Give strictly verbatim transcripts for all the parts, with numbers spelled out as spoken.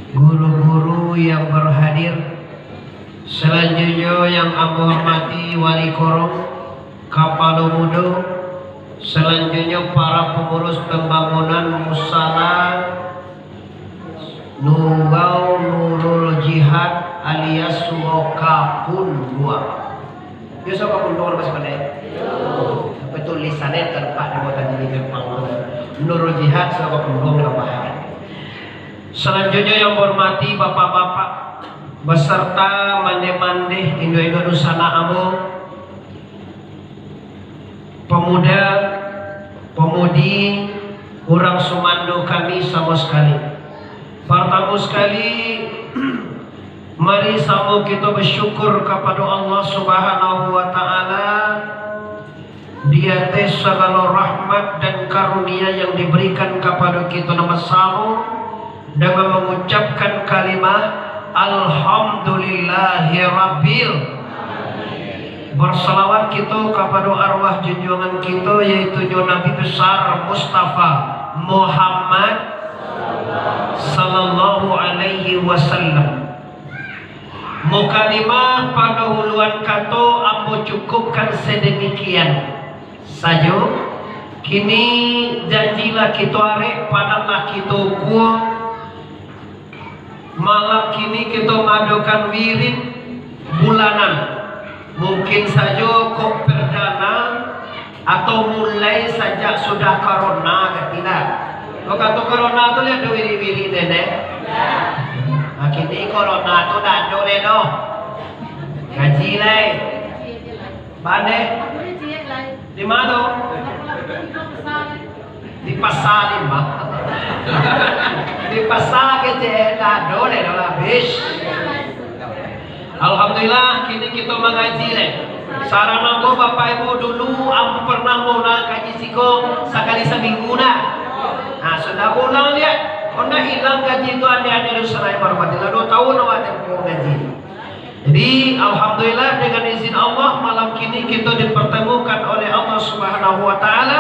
guru-guru yang berhadir, selanjutnya yang ambo hormati Wali Korong, Kapalo Mudo, selanjutnya para pengurus pembangunan Musala Nurau Nurul Jihad alias Surau Kapun Dua. Yo, Surau Kapun Dua, Mas Pandai? Tapi tulisannya terpak di kota diri Jepang tu. Nurul Jihad, Surau Kapun Dua, Surau Kapun Dua. Selanjutnya yang berhormati bapak-bapak beserta mandeh-mandeh, induak-induak dunsanak ambo, pemuda, pemudi, urang sumando kami samo sakali. Partamo sakali, mari samo kito basyukur kapado Allah Subhanahu wa Ta'ala di ateh sagalo rahmat dan karunia yang diberikan kapado kito nan basamo, dengan mangucapkan kalimah Alhamdulillahirabbil. Bersalawat kito kapado arwah junjuangan kito, yaitunyo Nabi Besar Mustafa Muhammad sallallahu alaihi wasallam. Mukalimah pandahuluan kato ambo cukupkan sademikian sajo. Kini janji lah kito arek, padan lah kito ukua, malam kini kito maadokan wirid bulanan. Mungkin sajo kok perdana atau mulai sajak sudah corona, kati nah. Kok kato corona tu liek ado wirid-wirid, Nenek? Nah, kini corona tu ndak ado lai doh. Ngaji lai. Pandai. Di ma tu? Di pasa, di ma? Di pasa kecek, ndak ado lai doh lah, bish. Alhamdulillah, kini kito mangaji lai. Sarana ko, Bapak Ibu, dulu ambo pernah maulang kaji siko sakali saminggu nah. Nah, sudah maulang liek. Kok ndak ilang kaji tu, adik-adik dunsanak yang bahormati. Lah duo taun awak tempuh ngaji. Jadi, alhamdulillah, dengan izin Allah, malam kini kito dipertemukan oleh Allah Subhanahu wa Ta'ala.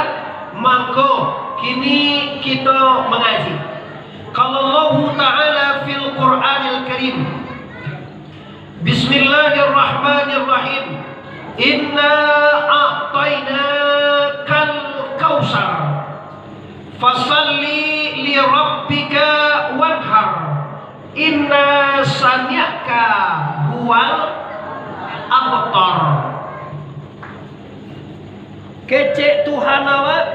Mangko, kini kito mangaji. Qala Allahu Ta'ala fil Qur'anil Karim, Bismillahirrahmanirrahim. Inna a'tainakal kautsar. Fasalli li rabbika wanhar. Inna syani'aka huwal abtar. Kecek Tuhan awak,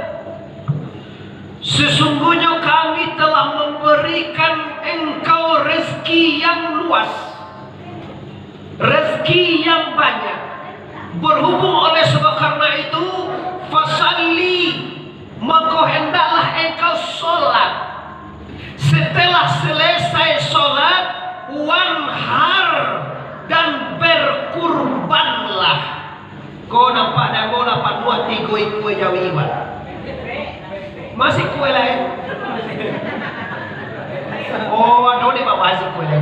sesungguhnya Kami telah memberikan engkau rezeki yang luas, rezeki yang banyak. Berhubung oleh sebab karena itu, fasalli, maka hendaklah engkau sholat. Setelah selesai sholat, wanhar, dan berkurbanlah. Ko nampak dek ambo lah panuah tigo ikua jawi, Pak. Masih kue lai? Oh, ado di bawah si kue lai.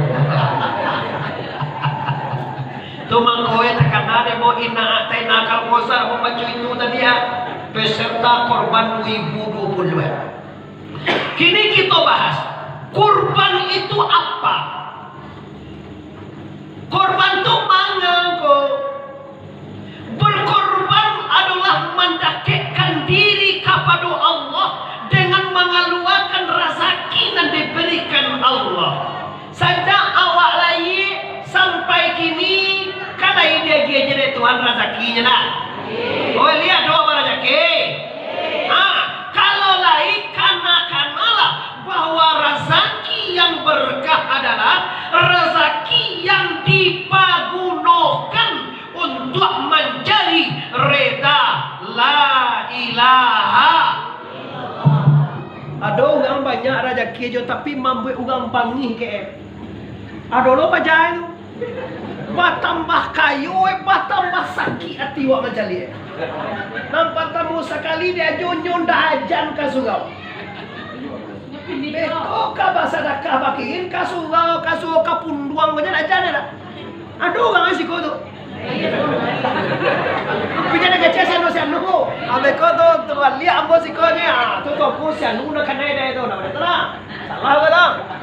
Tu mangko takana dek ambo, inna a'tainakal kautsar, ambo baco itu tadi, ya. Beserta korban duo ribu duo puluah. Kini kito bahas, kurban itu apa? Kurban tu manga ko? Berkorban adolah mandakekkan diri kapado Allah dengan mangaluakan razaki nan diberikan Allah. Sajak awak lahia sampai kini, kan lai diagiah dek Tuhan razakinyo, nah? Oh, liek doh barajaki. Ha, kalau lai, kana-kanalah bahwa razaki yang berkah adalah razaki yang dipagunokan untuak mancari reda la ilaha. Ado urang banyak razaki jo, tapi mambuek urang bangih ke. Ado lo paja tu. Batambah kayo, eh, batambah sakik ati wak mancaliak. Nan partamo sakali diajo nyo ndak ajan ka surau. Beko ka basadakah bakirim ka surau, ka surau ka punduang ko nyo ndak ajan dak? Ado urang siko tu. Tapi jan kecek si anu, si anu. Abeko tu, tu baliak ambo siko ni. Ah, tu tu ambo si anu nak kanai dai tu, nak baliak tu lah. Salah ko tu.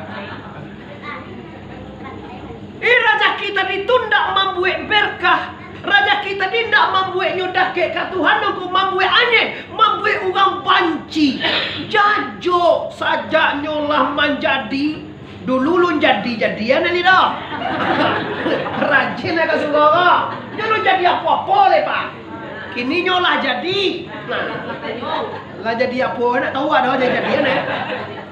Sajaknyo lah manjadi, dulu ulun jadi-jadian ni doh. Rajin ka surau ko. Nyo ulun jadi apo-apo lai, Pak. Kini nyo lah jadi. Nah, lah jadi apo, nak tahu ado jadi-jadian, eh?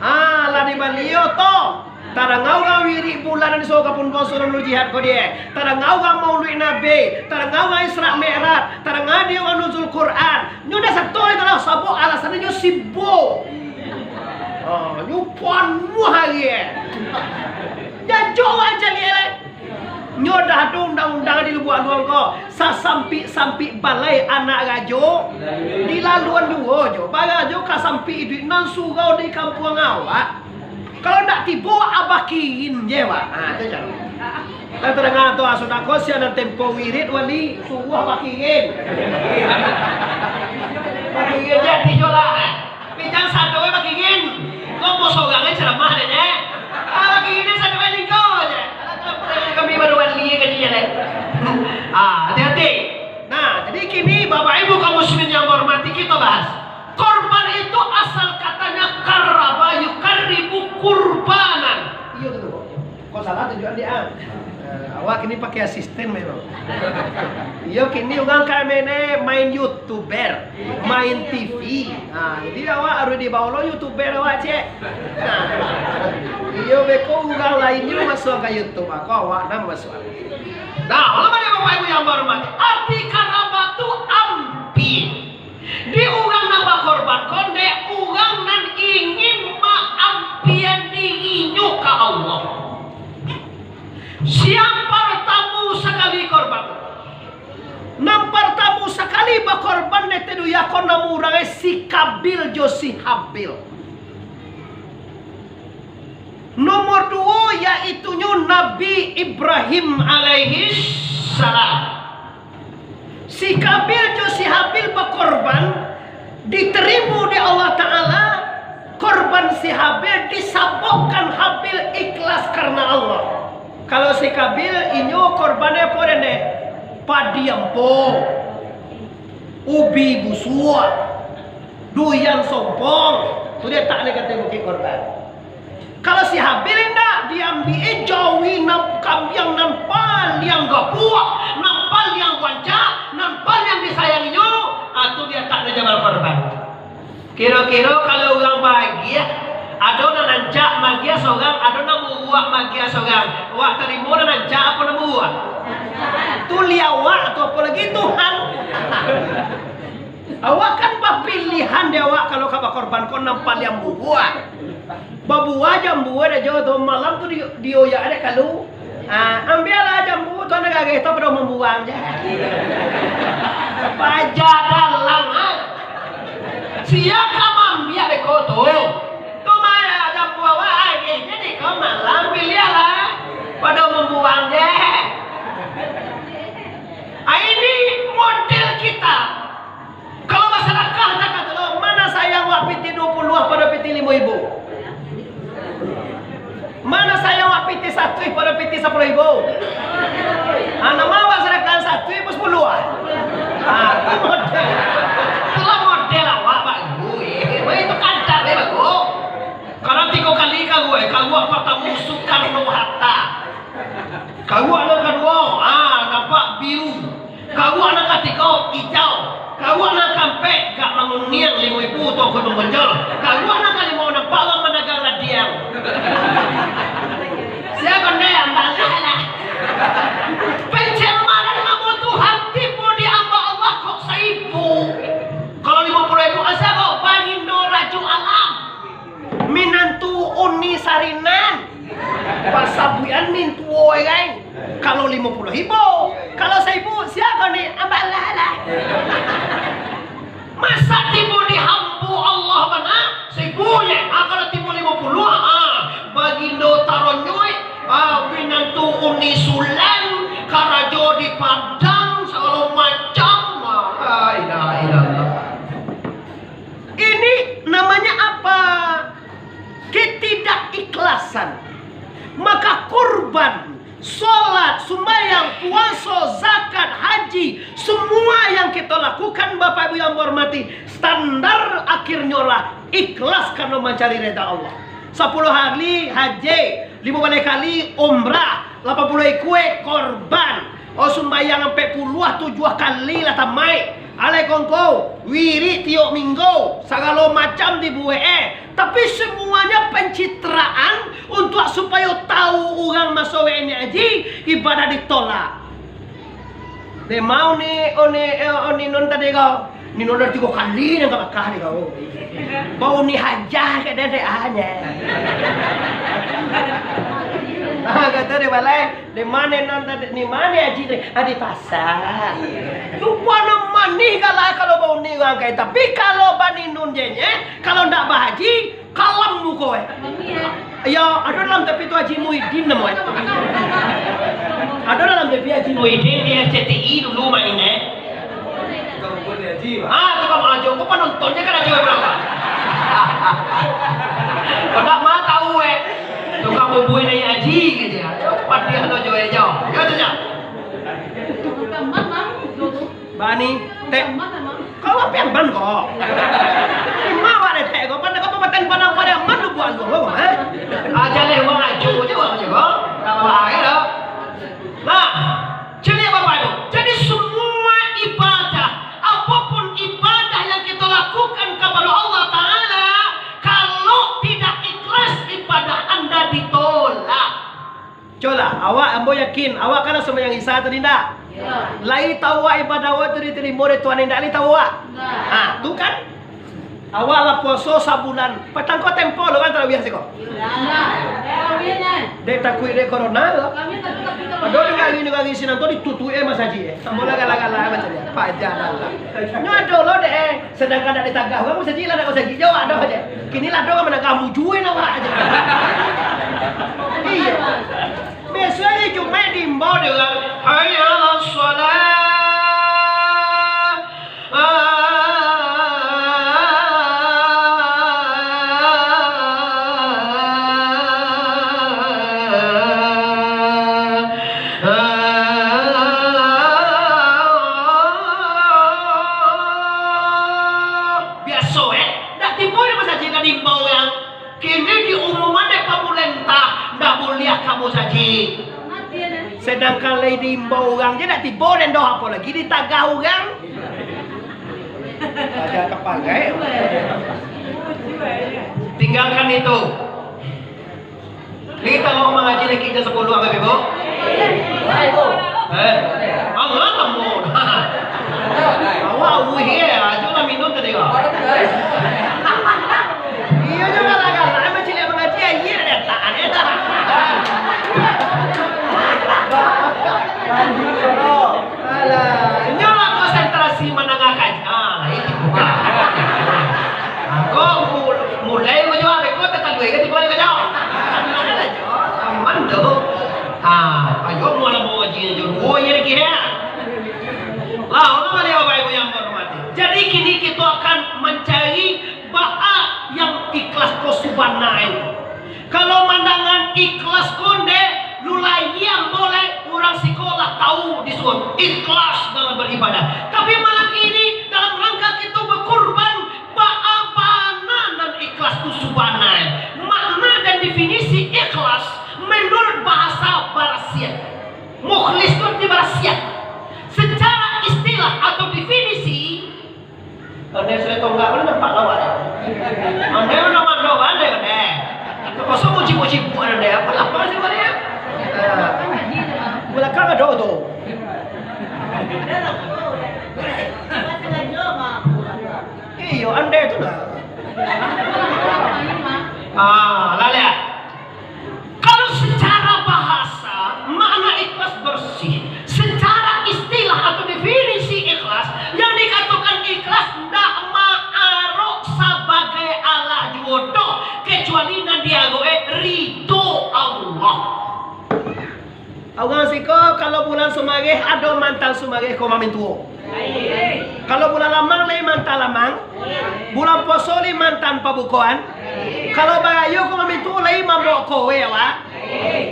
Ah, lah dibali oto. Tadanga urang wirik bulan di Soho Kapun Poso Nurul Jihad ko die. Tadanga urang mauluik Nabi, tadanga urang Isra Mi'raj, tadanga di urang Nuzul Quran. Nyo ndak sato itu lah, sabab alasannyo sibuk. Ah, nyo panuah ari, eh. Jajok urang caliak lai. Nyo dah ado undang-undang di Lubuak Aluang ko, sasampik-sampik balai anak rajo, dilaluan duo jo. Barajo ka sampik iduik nan surau di kampuang awak. Kalau ndak tibo, abah kirin je, Pak. Ha, tu caro. Lah tadanga tu, ah, sudah ko sia nan tempo wirid wali, suruah abah kirin. Abah kirin je, tijo lah. Tapi jan sado we bakirin. Ko mo sorang e ceramah dek, eh. Ah, bakirin sado we lingko je. Kami baru wali ka dia deh. Ah, hati-hati. Nah, jadi kini Bapak Ibu kaum muslimin yang bahormati, kita bahas. Korban itu asal katanya karaba yukarribu kurbanan. Iyo tu, Bro. Kok salah tunjukan dia, ah. Eh, awak kini pakai asisten memang. Iyo, kini urang ka main, eh, main YouTuber, main T V. Nah, jadi awak harus dibawa lo YouTuber awak, cek. Nah, iyo, beko urang lain nyo masuak ka YouTube, mako awak nan masuak. Nah, ulama dan Bapak Ibu yang bahormati, arti karaba tu ampia. Di urang nan bakorban ko, dek urang nan ingin maampian dirinyo ka Allah. Sia partamu sakali korban? Nan partamu sakali bakorban di ateh dunia ko namo urang e si Kabil jo si Habil. Nomor duo, yaitunyo Nabi Ibrahim alaihissalam. Si Kabil jo si Habil bakorban, diterimo dek Allah Ta'ala, korban si Habil disababkan Habil ikhlas karena Allah. Kalau si Kabil, inyo korban apo den dek? Padi ampo, ubi busuak, duyan sompong, tu diatak dek ateh bukik korban. Kalau si Habil indak, diambiak jawi nan kambiang nan paliang gabuak, nan paliang rancak, nan paliang disayanginyo, ah, tu diatak di jabal korban. Kiro-kiro kalau urang baagiah, ado nan rancak maagiah sorang, ado nan buruak maagiah sorang, wak tarimo nan rancak apo nan buruak? Tu liawak tu, apo lagi Tuhan. Awak kan bapilihan dek awak kalau ka bakorban ko nan paliang buruak. Babuah jambu ado jo tu, malam tu di, dioyak dek kalu. Ah, ambiaklah jambu tu, anak gageh tu pado mambuang je. Paja dalang, ah. Sia ka maambiak beko tu? Tu mah jambu awak ageh je, di ko malam piliahlah. Pado mambuang je. Ah, ini model kita. Kalau basadakah, cakak tu lo, mana sayang wak pitih duo puluah pado pitih limo ibu? Mana sayang wak pitih satuih pado pitih sapuluah ibu? Ah, nama awak sadakah satuih pado sapuluah? Ah? Ah, tu model. Itulah model awak, Pak Guru, eh. Wah, itu kadar, eh, Pak Guru. Karano tigo kali karuak, eh, karuak partamo Soekarno Hatta. Karuak nan kaduo, ah, nampak biru. Karuak nan katigo, ijau. Karuak nan kaampek, gak manguniang limo ibu toko manggonjol. Karuak nan kalimo, nampak urang managang radiang. Sia ko nde, ambo lah. Pencemaran nama Tuhan tibo di ambo Allah kok saibu. Kalau limo puluah ibu, asa kok Bagindo Rajo Alam. Minantu Uni Sarinan. Pasabuikan mintuo kan. Kalau limo puluah ibu, kalau saibu, sia ko ni? Ambo lah lah. Masa tibo di hambo Allah bana, saibu je. Ah, kalau tibo limo puluah, ah, Bagindo Taronyuik, ah, minantu Uni Sulan, karajo di Padang, sagalo macam. Ah, la ilaha illallah. Ini namanya apa? Ketidakikhlasan. Maka kurban, sholat, sumbayang, puaso, zakat, haji, semua yang kita lakukan, Bapak Ibu yang berhormati, standar akhirnya lah Ikhlas karano mancari rida Allah. Sapuluah kali haji, limo baleh kali umrah, lapan puluah ikua korban, oh, sumbayang ampek puluah tujuah kali lah tamaik. Alai kongko, wirik tiok minggu, sagalo macam dibuek, eh. Tapi semuanya pencitraan untuk supayo tahu urang maso wek ni haji, ibadah ditolak. Dek ma Uni, Uni, eh, Uni Nun tadi ko? Ni Nun lah tigo kali nan ka Makkah ni ko. Bau ni hajah ka dek, dek, ah, nya. Ah, kato dek balai, "Di ma Nun tadi? Di ma haji tadi?" "Ah, di pasar." Rupo nan manih kalah kalau ba Uni urang kai. Tapi kalau ba Ni Nun je nye, kalau ndak bahaji, kalam muko, eh. Iyo, ado dalam tapi tu Haji Muhyiddin namo, eh. Ado dalam tapi Haji Muhyiddin di R C T I dulu main, eh. Ah, tukang ajo, kok penontonnya kan ajo berapa? Kau tak mau tahu, eh. Tukang bubui dari Haji gitu ya. Padiah lo jo, eh, jo. Ya, tu, ya. Bani, tek. Kau apo yang ban ko? Lima awak detek ko, pandai kau pamaten pandang pada man lu buat lu, ha? Aja leh wang ajo je wang je ko. Tak apa, ya, dah. Nah, jadi Bapak Ibu, jadi semua ibadah, apapun ibadah yang kita lakukan kepada Allah Taala, kalau tidak ikhlas, ibadah anda ditolak. Colah, awak, ambo yakin, awak kan lah sumbayang Isya tadi ndak? Iyo. Lai tahu awak ibadah awak tu ditarimo dek Tuhan indak, lai tahu awak? Indak. Ha, tu kan. Awak lah puaso sabulan, patang ko tempo lo kan tarawiah siko? Indak. Tarawiah, nah. Dek takuik dek corona lo. Kami takut, takut, takut. Ado nagari-nagari sinan tu ditutuik, eh, masajik, eh. Ambo lah galak-galak macam ni. Paja lah. Nyo ado lo dek, eh. Sedangkan nak ditagah urang masajik lah, nak masajik jo awak doh je. Kini lah doh managah mujua nak awak je. Iyo. Biaso hari Jumaik diimbau dek urang, "Hayya alas shalah." Biaso, eh, dak tibo di masajik ka diimbau urang. Kini diumuman dek pamarentah, dak buliah ka masajik. Sedangkan lai diimbau urang je dak tibo den doh, apo lai ditagah urang. Aja kapagai. Tinggalkan itu. Kita mau mangaji lagi jam sapuluah, Bapak Ibu? Eh? Alah, kamu. Awak uih, eh, aja lah minum tadi, kok. Iyo, jangan lah, kan. Ayo, cilik mangaji, ayo, dah tak ada. Alah, inyolah konsentrasi manangah kaji. Ah, itu bukan. Aku mu-, mulai ko jo, ko takalua ka tibo ka jo. Aman tu. Ah, ayo mualah mangaji jo. Oh, iyo lagi, ya. Lah, oke, Bapak Ibu yang berhormati. Jadi, kini kita akan mencari baa yang ikhlas ko subana itu. Kalau mandangan ikhlas ko ndeh, lu layang boleh, urang siko lah tahu disuruh ikhlas dalam beribadah. Tapi malam ini, dalam rangka kita berkurban, baa bana nan ikhlas tu subana? Makna dan definisi ikhlas menurut bahasa barasiah. Mukhlis tu arti barasiah. Secara istilah atau definisi, Pandai sudah tonggak pun nampak lawak. Pandai mana mando, pandai, pandai. Terpaksa muji-muji buat pandai. Apa lah, apa sih, pandai, ya? Ah. Belakang ada tu. Iyo, andai tu lah. Ah, lah lihat. Kalau secara bahasa, makna ikhlas bersih. Secara istilah atau definisi ikhlas, yang dikatakan ikhlas ndak maarok sabagai alah juo doh, kecuali nan diarok e ridho Allah. Urang siko, kalau bulan Sumareh, ado mantan Sumareh ko mamintuo. Kalau bulan Lamang, lai mantan Lamang. Bulan puaso, lai mantan pabukoan. Kalau barayo ko mamintuo, lai mambao kowe awak.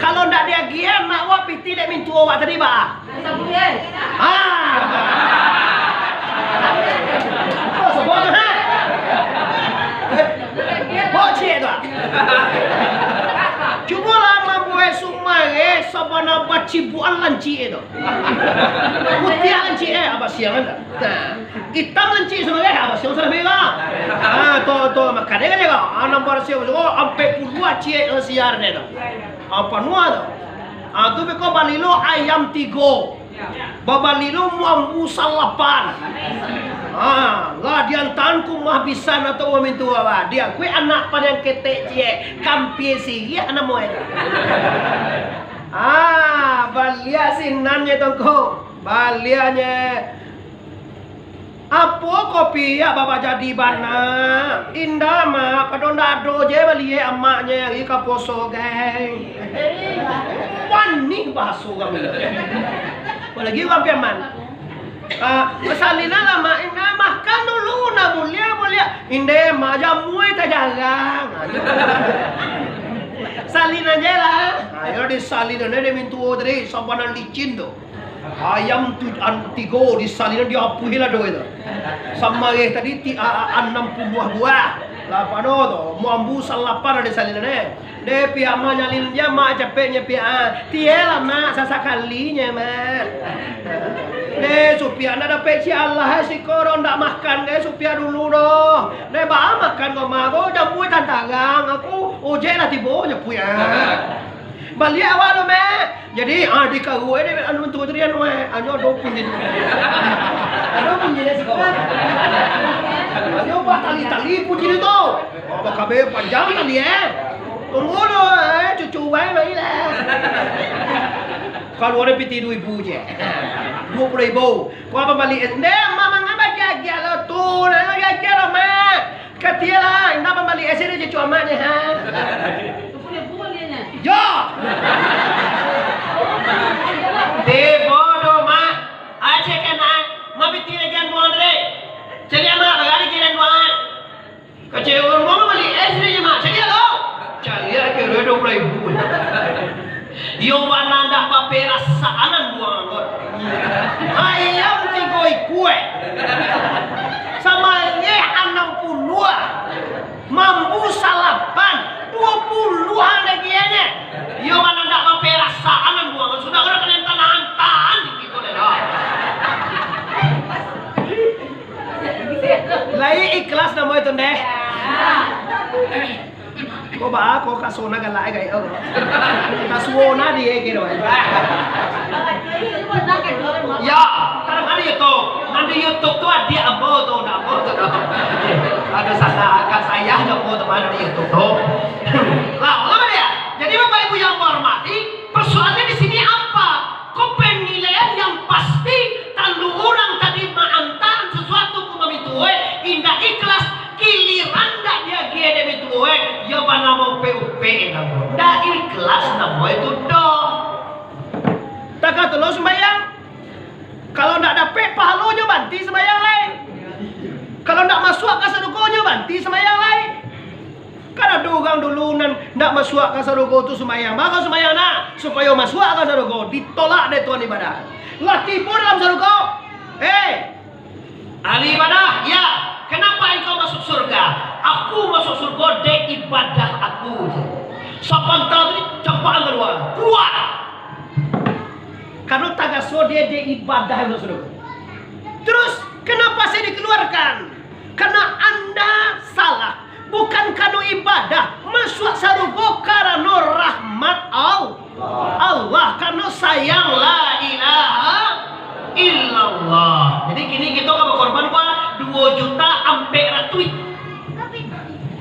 Kalau ndak diagiah, nak awak pitih dek mintuo awak tadi, baa? Ah. Oh, sebut tu, ha? sabana bacibuan lancik e tu. Putiah lancik e, abasiang kan. Nah, itam lancik sabaleh, abasiang salah merah. Ah, tu, tu, makanya kan jago. Ah, nambah rasio, oh, ampek puluah ciek nan siar ni tu. Ah, panuah tu. Ah, tu beko balilo ayam tigo. Babali lo mambu salapan. Ha, lah diantaan ku mah bisan atau mamintu apa. Diakui anak paling ketek ciek, kampia siriah namo e. Ah, baliak sinan nye tongko. Baliaknye. Apo ko piak baba jadi bana? Indak, Mak. Pado ndak ado je baliak amaknye ari ka poso, gai. Wani bahaso urang ni. Apolagi urang Piaman. Ah, salinan lah, Mak. Indak, makan dulu, nah, buliah, buliah. Indak, Mak, jamuai tajarang. Salinan je lah. Ayo disalinan dek mintuo tadi, sabanan licin tu. Ayam tu, an-, tigo disalinan diapuih lah doh itu. Samareh tadi ti, a, a, anam puluah buah. Lah pado tu, mambu salapan lah disalinan, eh. Deh, piak mah nyalin je, Mak, capeknye, piak, ah. Tiye lah, Mak, sasakalinye, Mak. Deh, supiak ndak dapek ciek alah, eh, siko doh ndak makan, deh, supiak dulu doh. Deh, baa makan ko, Mak, ko jamuai tantarang, aku ojek lah tibo, japuik, ah. Baliak awak tu, Mak. Jadi, ah, di karuah ni, anu tu tadi, anu, eh, anu, ado punyi tu. Ado punyi dia siko. Ado batali-tali punyi dia tu. Oh, bakabe panjang tali, eh. Tunggu dulu, eh, cucu wai mai lah. Kalau ado piti duo ribu je. Duo puluah ribu. Kau apa balik? Ende, Mak, mangan bagi agiah lo tu. Nah, bagi agiah lo, Mak. Katilah, indak mambali es dari cucu amaknyo, ha? Yo! Deh, bodoh, Mak. Aceh kena, Mak, piti lagi an buang deh. Caliak, Mak, bagari kira buang. Kacil urang buang mambali es dari, Mak. Caliak lo. Caliak kira dua puluh ribu. Iyo bana ndak baperasaan buang anggot. Ayam tigo ikua, samareh anam puluah, mambu salapan, duo puluah lagi nyo. Iyo bana ndak baperasaan buang anggot. Sudah kena kena tahan-tahan dikit ko deh. Lai ikhlas namo itu, ndeh? Ko baa, ko kasona galak gai ko. Kasuona die kiro. Ya, tarang ado YouTube. Nan di YouTube tu adiak ambo tu, ndak ambo tu. Ado sanak akak sayang jo ambo teman di YouTube tu. Lah, ulama dia. Jadi Bapak Ibu yang ambo hormati, persoalannya di sini apa? Ko penilaian yang pasti, kalau urang tadi maantaan sasuatu ka mamintuo, indak ikhlas, giliran ndak diagiah dek mintuo, yo banamo upek-upek namo. Ndak ikhlas namo itu doh. Takah tu lo sumbayang. Kalau ndak dapek pahalo nyo banti sumbayang lai. Kalau ndak masuak ka sarugo nyo banti sumbayang lai. Kan ado urang dulu nan ndak masuak ka sarugo tu sumbayang. Mako sumbayang nak, supayo masuak ka sarugo, ditolak dek Tuhan ibadah. Lah tibo dalam sarugo. Hei, ahli ibadah, ya, kenapa engkau masuk surga? Aku masuk surga dek ibadah aku. Sapanta tu dicampakkan kalua. Kalua! Karano tagaso dia dek ibadah masuk surga. Terus, kenapa saya dikeluarkan? Karena anda salah. Bukan karano ibadah, masuak sarugo karano rahmat Al-, Allah, karano sayang la ilaha illallah. Jadi kini kito ka bakorban duo juta ampek ratuih,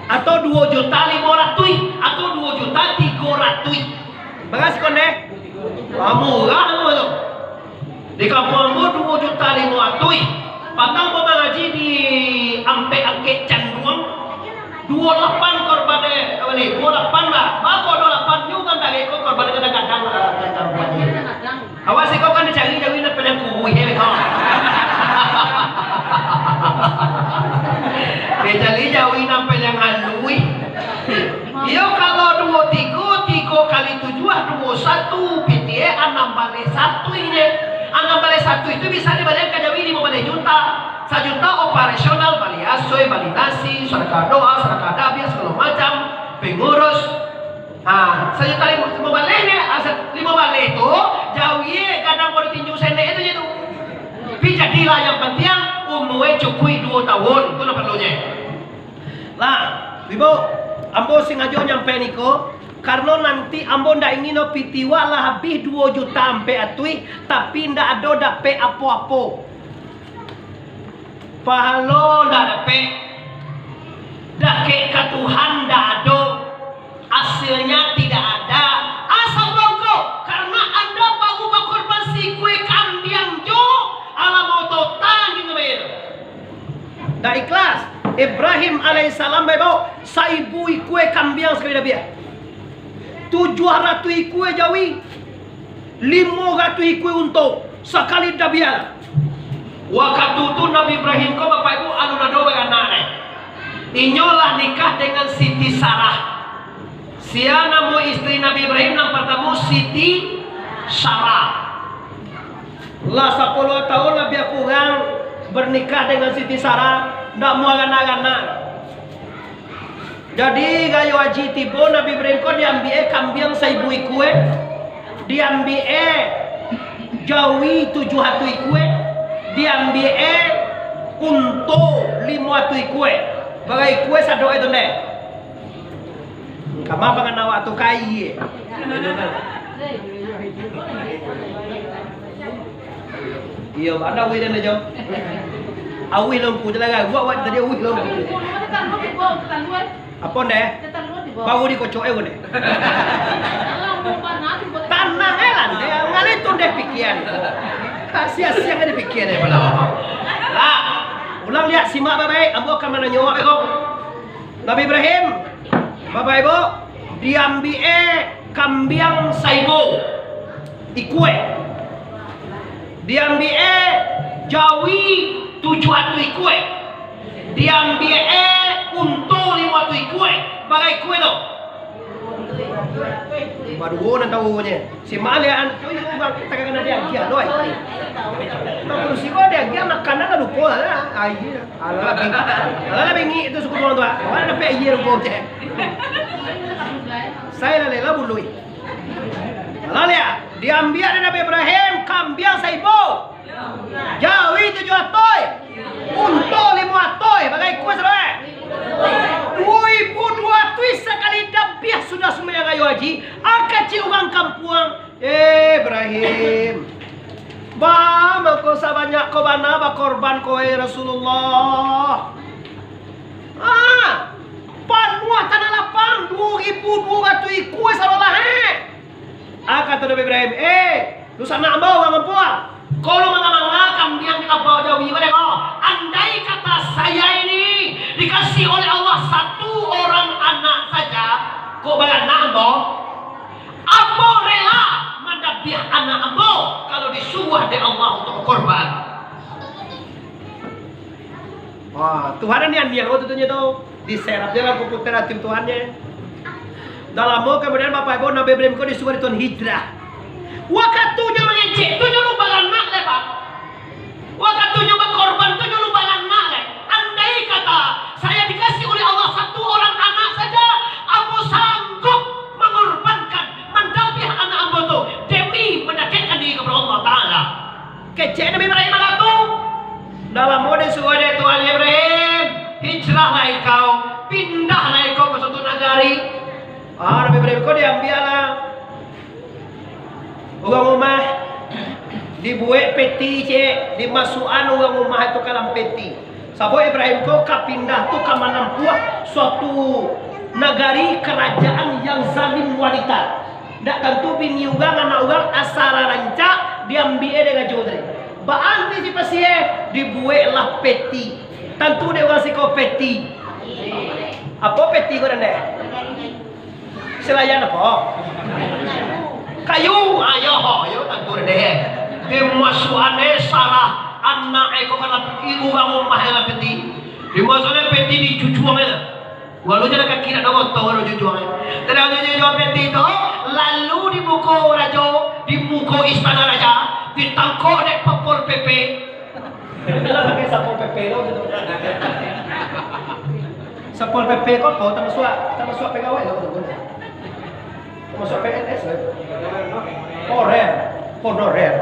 atau duo juta limo ratuih, atau duo juta tigo ratuih. Bara siko ndeh? Ah, murah tu. Di kampuang ambo duo juta limo ratuih. Patang ambo mangaji di Ampek Angkek Canduang. Duo lapan korban, eh, duo lapan lah. Mako duo lapan nyo kan dari ko korban kadang-kadang lah. Awak siko kan dicari jawi nan paliang kuruih, eh, kau. Dicari jawi nan paliang haluih. Iyo, kalau duo tigo, tigo kali tujuah, duo satu, P T A anam baleh satu ini. Anam baleh satu itu bisa dibalian ka jawi limo baleh juta. Sajuta operasional, bali asoi, bali nasi, sadakah doa, sadakah dabiah, sagalo macam, pengurus. Ha, sajuta limo, limo baleh ni, asa-, limo baleh. Itu, jawi gadang pado tinju senek itu je tu. Tapi jadilah, yang penting umur cukuik dua tahun, tu lah perlunyo. Lah, Ibu, ambo sengajo nyampai niko, karano nanti ambo ndak ingin no piti wak lah habih dua juta ampek atuih, tapi ndak ado dapek apo-apo. Pahalo ndak dapek, dakek ka Tuhan ndak ado, hasilnya tidak ada. Asa bongko, karena anda baru bakorban sikue kambiang jo, alah mau total di ngebil. Ndak ikhlas. Ibrahim alaihissalam bae bao saibu ikue kambiang sakali dabiah. Tujuah ratuih ikue jawi, limo ratuih ikue unto sakali dabiah. Wakatu tu Nabi Ibrahim ko, Bapak Ibu, alun ado baranak lai. Inyo lah nikah dengan Siti Sarah. Sia namo istri Nabi Ibrahim nan partamo? Siti Sarah. Lah sapuluah tahun labiah kurang bernikah dengan Siti Sarah, ndak muaranak-ranak. Jadi, rayo haji tibo, Nabi Ibrahim ko diambiak-e kambiang saibu ikue, diambiak-e jawi tujuah ratuih ikue, diambiak-e unto limo ratuih ikue. Bara ikue sadonyo tu ndeh? Kama pangan awak tu kai. Iyo, ado auih den jo. Auih lompu je lah, buat awak tadi auih lompu. Apo ndeh? Baru dikocok eh, ndeh. Tanang eh lah, ndeh. Ngalih tu ndeh pikian. Sia-sia ndeh pikian eh, pala. Lah, ulang liak, simak baik-baik. Ambo akan mananyo awak ko. Nabi Ibrahim, Bapak Ibu, diambiak-e kambiang saibu ikue, diambiak-e jawi tujuah ratuih ikue, diambiak-e unto limo ratuih ikue. Bara ikue tu? Baduo nan tahu nyo. Si Malian, tu yang urang takana diagiah tu ai. Tau kursi ko diagiah, makanan lah lupo lah. Ai, alah lah bingik. Alah lah bingik tu suku urang tu, ah. Awak dapek aia lupo cek. Saya lah lela bului. Alah liak, diambiak dek Nabi Ibrahim kambiang saibu. Jawi tujuah atoi, unto limo atoi, bara ikue sadoe? Duo ribu duo ratuih sakali dabiah sudah sumbayang rayo haji, a kecek urang kampuang, "Eh, Ibrahim, baa mangko sabanyak ko bana bakorban ko, eh Rasulullah?" Ah, panuah tanah lapang, duo ribu duo ratuih ikue sadolah, eh. Ah, kato Nabi Ibrahim, "Eh, dunsanak ambo urang kampuang, kalau manga-manga kambiang kabau jawi ko, andai kata saya ini dikasih oleh Allah satu orang anak saja, kok baranak ambo, ambo rela mandabiah anak ambo kalau disuruah dek Allah untuk korban." Wah, Tuhan ni aniang waktu tu nyo tu. Diserap je lah komputer hati Tuhan nyo. Dah lamo kemudian Bapak Ibu, Nabi Ibrahim ko disuruah dek Tuhan hijrah. Wakatunyo mangecek tu nyo lu baranak lai, Pak. Wakatunyo bakorban tu nyo lu baranak lai. Andai kata saya dikasih oleh Allah satu orang anak saja, ambo sanggup mangorbankan, mandabiah anak ambo tu demi mandakekkan diri kepada Allah Taala. Kecek Nabi Ibrahim baitu. Dah lamo disuruah dek Tuhan, "Ibrahim, hijrahlah ikau, pindahlah ikau ka suatu nagari." Ah, Nabi Ibrahim ko diambiak lah urang rumah, dibuek peti, cek, dimasuakan urang rumah itu ka dalam peti. Sabab Ibrahim ko ka pindah tu ka manampuah suatu nagari, karajaan yang zalim wanita. Ndak tantu bini urang, anak urang, asa lah rancak, diambiak dek rajo tadi. Baa antisipasi e, dibueklah peti. Tantu dek urang siko peti. Apo peti ko nan dek? Selayan apo? Kayu. Ayo, ayo, tantu dek. Dimasuakan e Sarah, anak e ko ka dalam, urang rumah e dalam peti. Dimasuakan e peti, dijujuang e. Walau jalan kaki nak dogoto, walau jujuang e. Tadang jujuang peti tu, lalu dibuko rajo, dibuko istana raja, ditangkok dek Satpol P P. Bilang pakai Satpol P P lo gitu. Satpol P P ko apo? Tamasuak, tamasuak pegawai lo gitu. Tamasuak P N S lo. Honorer, honorer.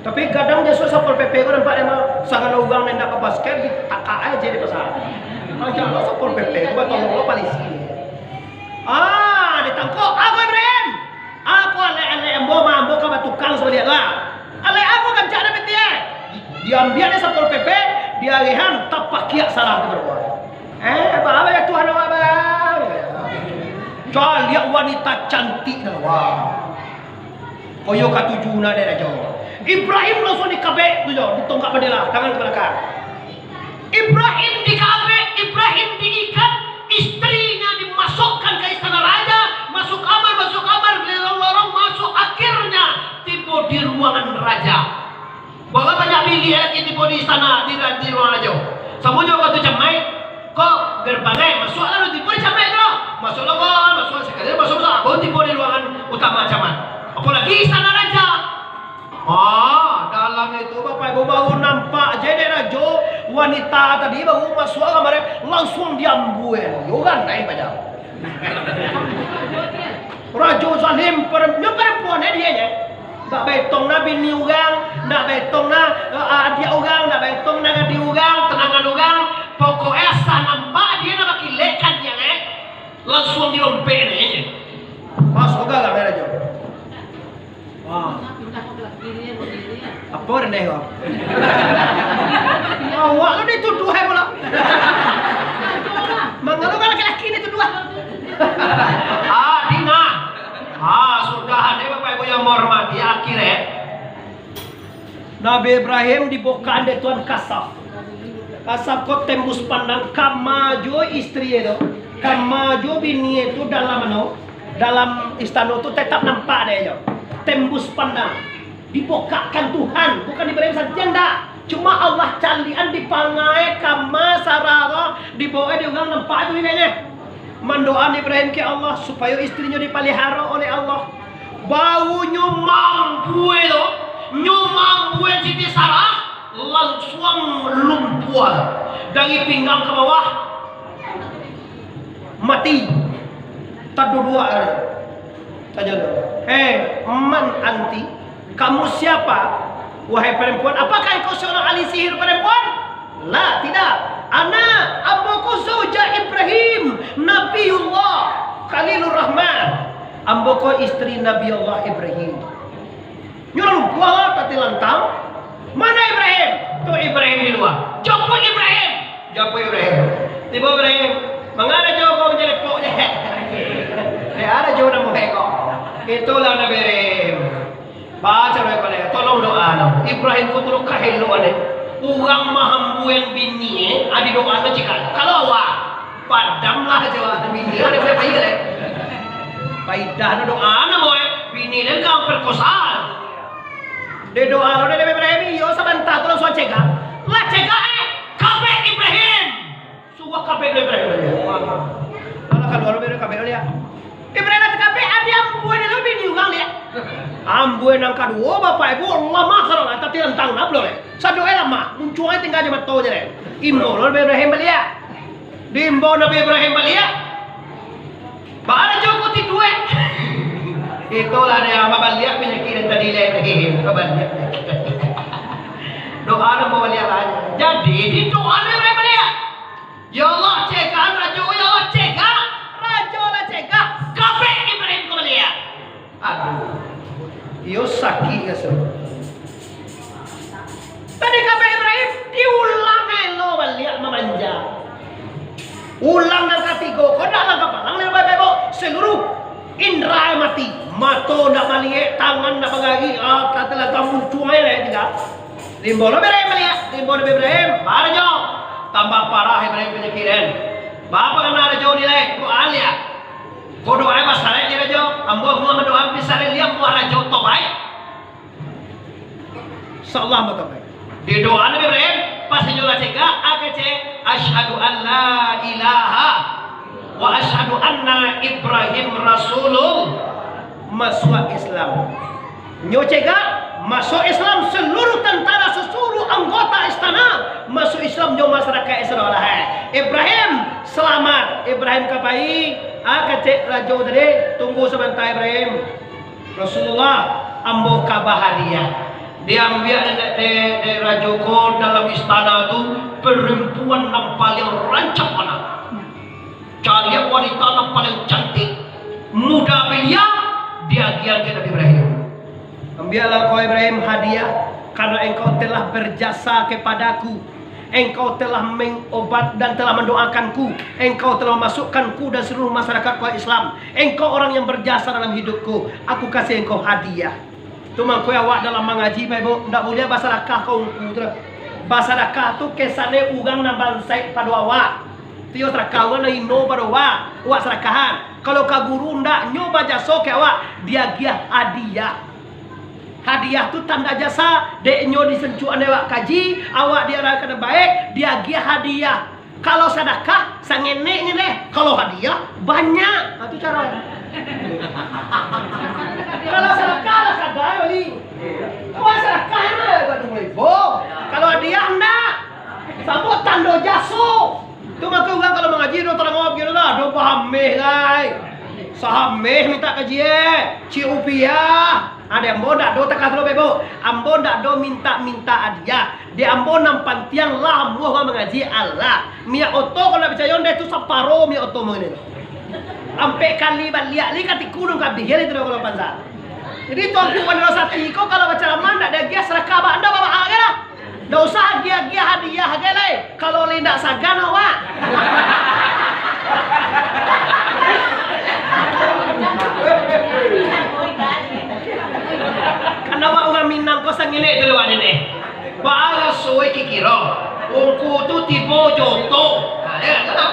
Tapi kadang jasuak Satpol P P ko nampak dek mah, sagalo urang nan indak babasket ditakak aja di pasar. Aja lo Satpol P P ko batolong lo polisi. Ah, ditangkok, "Apo, Ibrahim? Apo alek-alek ambo mah, ambo ka batukang sabaliak lah. Alek apo gancak dapek tiek?" Di-, diambiak dek Satpol P P, diarehan tapakiak sarah tu baruah. Eh, baa, baa, Tuhan awak, baa. Caliak wanita cantik dah, wah. Koyo katuju nak dek rajo. Ibrahim langsung dikabek tu jo, ditonggak bandela, tangan ka balakang. Ibrahim dikabek, Ibrahim diikat, istrinya dimasukkan ke istana raja, masuk kamar, masuk kamar, lorong-lorong, masuk, akhirnya tibo di ruangan raja. Bara banyak biliak lagi tibo di istana, di, di ruangan rajo. Samonyo ka tu camaik, ko gerbang ai, masuaklah lu tibo di camaik tu. Masuaklah ko, masuak sakali, masuak, masuak, baru tibo di ruangan utama camaik. Apolagi istana raja. Ah, dalam itu, Bapak Ibu, baru nampak je dek rajo, wanita tadi baru masuak kamar, langsung diambuan. Yo kan, naik baja. Rajo zalim, perem-, nyo perempuan eh, dia je. Ndak baetong na bini urang, ndak baetong na, eh, adiak urang, ndak baetong na gadih urang, tunangan urang. Pokoknyo asa nampak dia na bakilek kan dia, eh. Langsung dilompek ni je. Pas oga lah, rajo. Wah. Apo rendeh ko? Awak tu dituduah ai pulo. Mangalo kan laki-laki dituduah? Ah, Dina. Ah, sudah deh, Bapak Ibu yang menghormati, akhir eh. Nabi Ibrahim dibukakan dek Tuhan kasaf. Kasaf ko tembus pandang, kama jo istri e tu, kama jo bini e tu dalam anu, dalam istana tu tetap nampak dek jo. Tembus pandang. Dibukakan Tuhan, bukan Ibrahim santiang dak. Cuma Allah caliakan dipangai kama sararo dibawa dek urang nampak tu nilainya. Mandoakan Ibrahim ke Allah supayo istrinyo dipaliharo oleh Allah. Baru nyo mambue tu, nyo mambue Siti Sarah, lansuang lumpuah dari pinggang ka bawah. Mati. Taduduak. Tanya tu. "Hei, man anti? Kamu siapa, wahai perempuan? Apakah engkau seorang ahli sihir perempuan?" "La, tidak. Ana, ambo ko zauja Ibrahim, Nabiullah, Khalilur Rahman. Ambo ko istri Nabi Allah Ibrahim." Nyo lumpuah lah, tatilantang. "Mana Ibrahim?" "Tu Ibrahim di lua." "Japuik Ibrahim." Japuik Ibrahim. Tibo Ibrahim. "Manga rajo ko manjalepok je?" "Eh, rajo namo ko." Itulah Nabi Ibrahim. Baco doa ko lai, tolong doa no. Ibrahim ko tu lo kaheloan eh. Urang mahambuan bini eh, adi doa no cik. Kalau awak, padam lah jo bini, ado paidah eh. Paidah no doa no boy, bini den ka perkosa. Dek doa lo dek Nabi Ibrahim, iyo sabanta tu langsuang cegak. Lah cegak eh, kabek Ibrahim. Suruah kabek dek Ibrahim. Alah kaluar dek kabek liak. Ibrahim lah takabek, adi ambuan lo bini urang liak. Ambuan nan kaduo, Bapak Ibu, lamah sadolah, tatilantang lah pulo liak. Sadoe lamah, muncuang tingga jo mato je liak. Imbau lo Nabi Ibrahim baliak. Diimbau Nabi Ibrahim baliak. Baa rajo ko tidua eh. Itulah dia, babaliak panyakik nan tadi lai, babaliak panyakik. Doa nan babaliak lah. Jadi, didoa Nabi Ibrahim baliak. "Ya Allah, cegak rajo, ya Allah, cegak. Rajo lah cegak. Kabek Ibrahim ko baliak." Aduh. Iyo sakik raso. Tadi kabek Ibrahim, diulang elo baliak mamanja. Ulang nan katigo, ko ndak lah gapalang lai, Bapak Ibu. Seluruh indra mati. Mato ndak maliek, tangan ndak bagari, ah, kata lah kamu cuai lah tinggal. Diimbau lo Ibrahim baliak, diimbau Nabi Ibrahim, baa rajo. Tambah parah Ibrahim panyakik den. Baa pangana rajo ni lai, doa liak. Ko doa basarek ni rajo, ambo muah doa basarek liak muah rajo tobaik. Insyaallah ambo tobaik. Di doa Nabi Ibrahim, pas inyo lah cegak, a kecek, "Asyhadu an la ilaha wa asyhadu anna Ibrahim Rasulullah." Masuak Islam. Nyo cegak, masuak Islam, seluruh tentara, seluruh anggota istana masuak Islam, nyo masyarakat Israel lah. Ibrahim selamat, Ibrahim ka pai, ah, kecek rajo tadi, tunggu sabanta Ibrahim. "Rasulullah, ambo ka bahadiah." Diambiak dek, dek, dek rajo ko dalam istana tu, perempuan nan paling rancak bana. Caliak wanita nan paling cantik, muda belia, diagiah dek Nabi Ibrahim. "Ambiaklah kau Ibrahim hadiah, karena engkau telah berjasa kepadaku. Engkau telah mengobat dan telah mendoakanku. Engkau telah memasukkanku dan seluruh masyarakat kau Islam. Engkau orang yang berjasa dalam hidupku. Aku kasih engkau hadiah." Tu mangko awak dalam mangaji, Bapak Ibu, ndak buliah basadakah ka ungku tu. Basadakah tu kesane urang nan bansaik pado awak. Tu yo sadakah urang nan hino pado awak, awak sadakahan. Kalau ka guru ndak, nyo bajaso ka awak, diagiah hadiah. Hadiah tu tanda jasa, dek nyo disencuakan dek awak kaji, awak diarahkan baik, diagiah hadiah. Kalau sadakah, sangenek nyo deh. Kalau hadiah, banyak. Ha, tu caro. Kalau sadakah, lah sadai, wali. Kalau sadakah, lah, dua ribu. Kalau hadiah, ndak. Samo tando jaso. Tu mako urang kalau mangaji, do tarangah bagitu lah. Do bahameh, lai. Sahameh minta kaji, eh. Ciek upiah. Ade ambo ndak do takah tu, Bebo. Ambo ndak do minta-minta hadiah. Di ambo nan pantiang lah amuah urang mangaji, alah. Minyak oto kalau ndak picayo, ndeh tu saparo minyak oto mangko tu. Ampek kali baliak li ka tiku dong kabih, ya, itu kalau pansa. Jadi Tuanku Bandaro Sati ko kalau bacaramah ndak diagiah sadakah, ba-, ndak baa-baa aja lah. Ndak usah agiah-agiah hadiah aja lai. Kalau lai ndak sagan awak. Kan awak urang Minang ko sanginek tu lewat ni. Baa raso e kikiro, ungku tu tibo jo oto. Ha, ya, kan?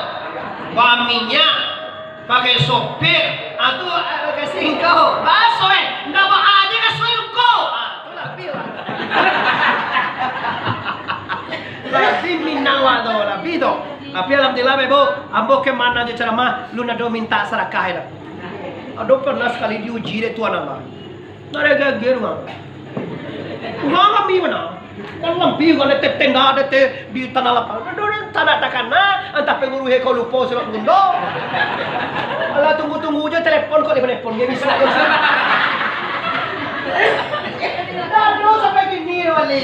Baminyak, pakai sopir, ha, tu, ah, pakai singkau. Baso e, ndak baa je raso e ungku. Ha, tu lah, pi lah. Tapi Minang wak tu, tapi tu. Tapi alhamdulillah, Bebo, ambo kemana je ceramah, lu nado minta sadakah e lah. Ado pernah sakali diuji dek Tuhan Allah. Ndak ado gageh urang. Urang kami mana? Kan lampi urang di tenda, di te-, di tanah lapang. Aduh, aduh, tak nak takana, antah pengurus e ko lupo surat gundo. Alah, tunggu-tunggu je telepon kok di telepon, dia bisa. Aduh, sampai kini, wali.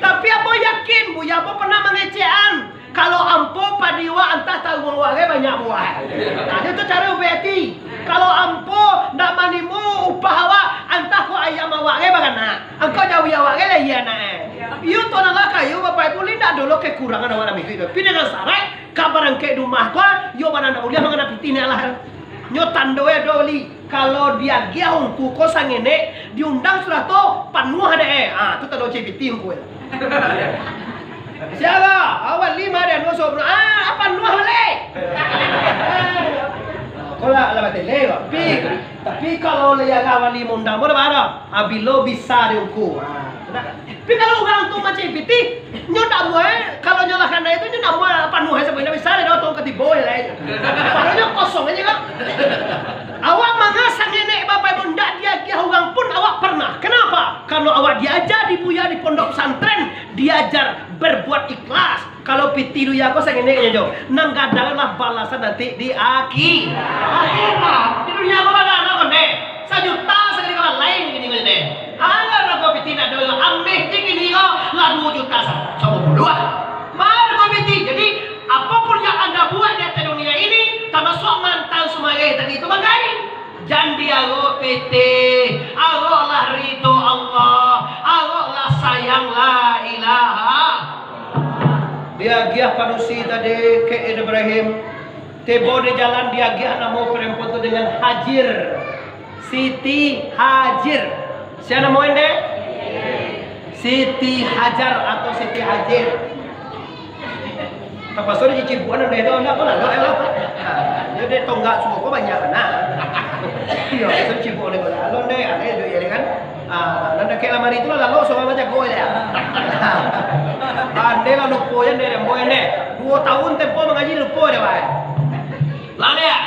Tapi ambo yakin, Bu, ya, ambo pernah mangecekan. Kalau ampo padi awak antah taruang awak gai banyak buah. Nah, itu caro ubek ati. Kalau ampo ndak manimo upah awak, antah ko ayam awak gai baranak. Angkau jawi awak gai lah iya nak. Iyo tu anak lah kayo, Bapak Ibu, li ndak dolo kekurangan awak dalam iduik tu. Tapi dengan syarat, ka barangkek di rumah ko, iyo bana ndak buliah mangana pitih ni alah. Nyo tando e ado li. Kalau diagiah ungku ko sangenek, diundang sudah tu, panuah dek e. Ah, tu tando C P T ungku e. Sia lah, awak lima dek anu sobra. Ah, panuah balik. Ko lah, lah batele, tapi, tapi kalau lai agak wali maundang, boleh barang. Ah, bilo bisa dek ungku. Ah, sudah. Tapi kalau urang tu macam pitih, nyo ndak muah, eh. Kalau nyo lah kanai tu, nyo ndak muah panuah sabuik, ndak bisa dek, dah tong katibo je lah, eh. Padahal nyo kosong aja, kan. Awak manga sangenek Bapak Ibu, ndak diagiah urang pun awak pernah. Kenapa? Karena awak diajar di buya di pondok pesantren, diajar berbuat ikhlas. Kalau pitih dunia ko sangenek aja, jo. Nan gadang lah balasan nanti di aki-, akhirat. Di dunia ko bagana ko, ndeh. Sajuta sakali ka balai kini ko, ndeh. Alah, ko pitih nak dulu, ameh je kini ko, lah dua juta sa-, sapuluah. Mano ko pitih? Jadi, apapun yang Anda buat di atas dunia ini, tamasuak mantan sumareh tadi tu, bagai. Jan diarok pitih, aroklah ridho Allah, aroklah sayang, la ilaha. Diagiah padusi tadi ka Ibrahim, tibo di jalan diagiah namo perempuan tu dengan Hajir. Siti Hajir. Sia namo ende? Siti Hajar atau Siti Hajir. Tapaso dicibukan dek tu, ndak ko lalok e lah. Ha, jadi tonggak suko ko banyak bana. Iyo, tapaso dicibukan dek ko lalok dek, ado duit e kan. Ah, nan dakek lamari tu lah lalok, surang lah jago e lah. Ande lah lupo e, ande rembo e, ande. Duo tahun tempo mangaji lupo e, bai. Lah, liek.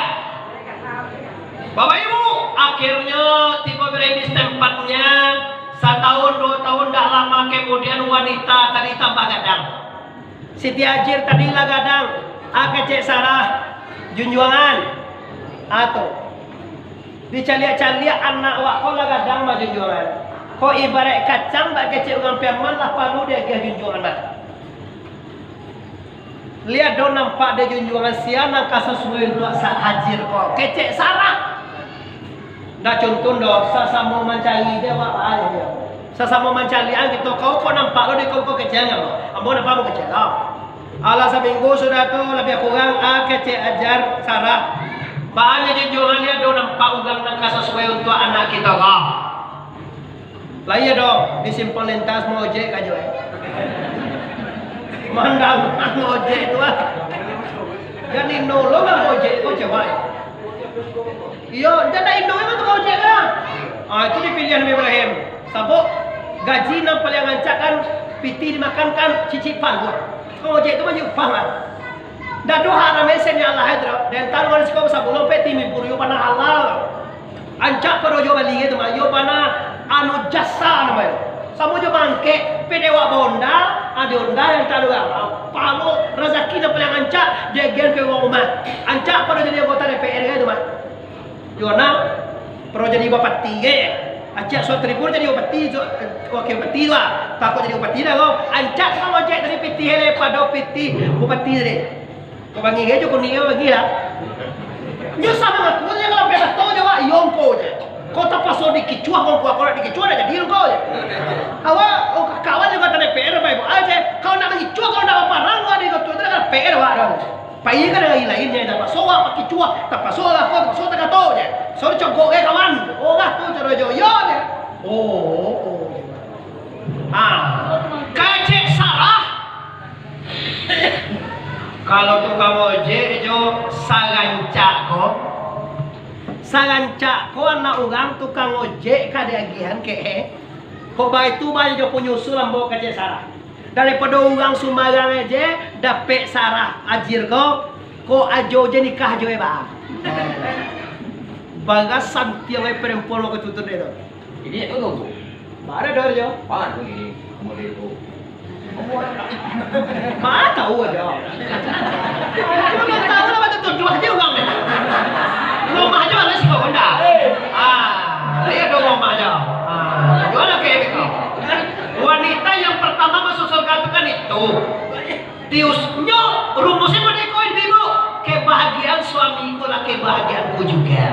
Bapak Ibu, akhirnyo tibo Ibrahim di tempatnya. Satahun, duo tahun, ndak lamo kemudian wanita tadi tambah gadang. Siti Hajir tadi lah gadang, ah, kecek Sarah, junjuangan. Ato, dicaliak-caliak anak wak ko lah gadang bajunjuangan. Ko ibaraik kacang bak kecek urang Piaman lah paralu diagiah junjuangan. Liek do nampak dek junjuangan sia nan ka sasuai untuak sa-, Hajir ko. Kecek Sarah. Ndak cuntun doh, sasamo mancari je awak baa je. Sasamo mancaliak kito, kau kok nampak lo di kau, kau kecek an ambo. Ambo nampak ambo kecek lo. Alah saminggu sudah tu, labiah kurang, ah, kecek Hajir Sarah. Baa je junjuangan, liek do nampak urang nan ka sasuai untuak anak kito ko. Lah iyo doh, di simpang lintas maojek ka jo, eh. Mandanga maojek tu, ah. Jadi nolong lah maojek ko, cewek. Iyo, jan dak indak memang tu maojek lah. Ah, itu di pilihan Nabi Ibrahim. Sabab gaji nan paliang rancak kan, pitih dimakan kan, cicipan tu. Maojek tu mah upah lah. Dak ado haram esen yang Allah itu. Dan taruh dari siko sabulan pe timi puru yo bana halal. Rancak pado jo bali tu mah, yo bana anu jasa namonyo. Samo jo mangkek, pe dewek baonda, ah, di onda yang taruh palo razaki nan paliang rancak, jagian ka urang rumah. Rancak pado jadi anggota D P R tu mah. Yo nah, pado jadi bupati ge. Acak Suat Tribun jadi bupati, Suat, wakil bupati tu lah. Takut jadi bupati dah ko. Rancak tu maojek dari pitih le pado pitih bupati tadi. Kau bangih aja, kau ni bangih lah. Nyo samo ngaku je kalau biasa tau je, wak, iyo engkau je. Kau tapaso dikicuah, kau kuat, kau nak dikicuah, dah jadi engkau je. Awak, oh, kawan juga tadi P R, baik-baik aja. Kau nak mangicuah, kau nak baparang, wak, di kau tu, itu dah P R, wak, dah. Pai ka nagari lain, nyo tapaso wak bakicuah, tapaso lah kau, tapaso takato je. So dicogok ke kawan. Oh, lah tu caro jo, iyo je. Oh, oh, oh, je. Ah, kecek Sarah. Kalau tukang ojek jo sarancak ko, sarancak ko anak urang tukang ojek ka diagiahan ke, eh? Kok baitu bae jo panyusul ambo kecek Sarah. Daripado urang sumbarang aje dapek Sarah Hajir ko, ko ajo je nikah jo e ba. Bara santiang ai perempuan wakatu tu deh tu. Ini tu tu. Bara dah jo. Pan tu ini, model tu. Ma tahu aja. Cuma tahu lah, macam tuduh aja orang ni. Rumah aja ada si Honda. Ah, iya dong rumah aja. Ah, jual lah kayak gitu. Wanita yang pertama masuk surga itu kan itu. Tiusnyo rumusnya pada kau ibu. Kebahagiaan suami itulah kebahagiaanku juga.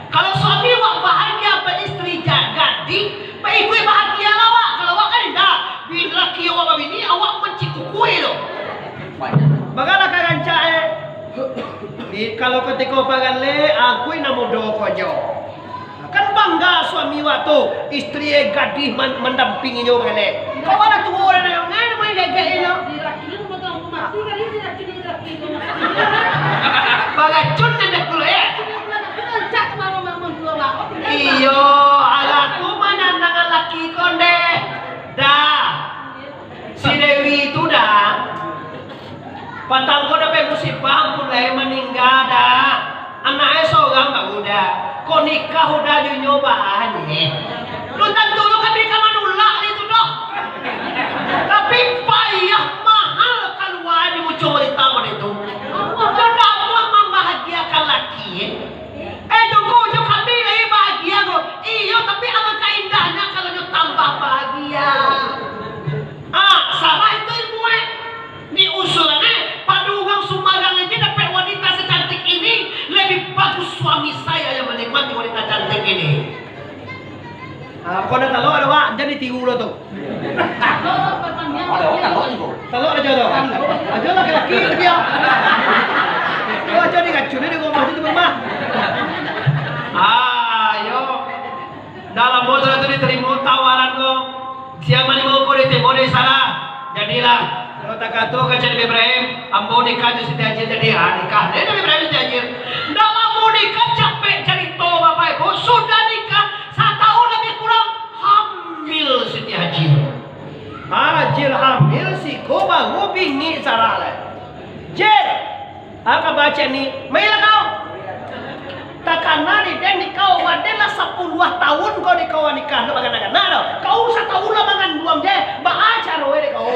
Kalau suami wak bahagia, ba istri ja-, gadih, ba ibu bahagia lah wak. Kalau wak kan indak, bini laki awak babini, awak mancikukui tu. Bagalah ka rancak, eh. Di, kalau katiko bagale, akui namo do ko jo. Kan bangga suami wak tu, istri eh gadih man-, mandampinginyo bagale. Kawan lah tuo dah, ngai namo eh gagak inyo. Baracun nan dah pulo, eh. Iyo, alah tu mananang laki ko ndeh. Dah. Si Dewi tu dah. Patang ko dapek musibah, ampun lai maningga dah. Anaknyo sorang baru dah. Kok nikah udah jo nyo baa nyo. Lu tantu lu kan nikah manulak itu doh. Tapi payah mahal kalua di ujung berita ko itu. Udah amuah mambahagiakan laki, eh. Eh, tunggu, jo kami lai bahagia ko. Iyo, tapi alangkah indahnyo kalau nyo tambah bahagia. Ah, salah itu ilmu, eh. Ni usulan, eh. Pado urang sumbarang aja dapek wanita secantik ini, lebih bagus suami saya yang menikmati wanita cantik ini. Ah, pokoknya kalau ada, Wak, jangan ditiru lo tu. Ada, ada, ada juga. Talok aja tu. Aja laki-laki tu dia. Kau aja diracun di rumah tu, rumah. Ah, yo. Dalam botol tu diterima tawaran ko. Siapa ni mau kau diterima di sana? Jadilah. Kalau tak kata kata Nabi Ibrahim, ambo nikah tu Siti Hajir jadi. Ah, nikah. Dia Nabi Ibrahim Siti Hajir. Dalam nikah capek cerita Bapak Ibu. Sudah nikah, satahun lebih kurang hamil Siti Hajir. Hajir hamil, siko baru bingik Sarah lai. Jir, ah, ka bacak ni, mailah kau. Takana di den di kau, waden lah sapuluah tahun kau di kau nikah, nak bagana-gana tau. Kau satahun lah manganduang je, baa caro e dek kau.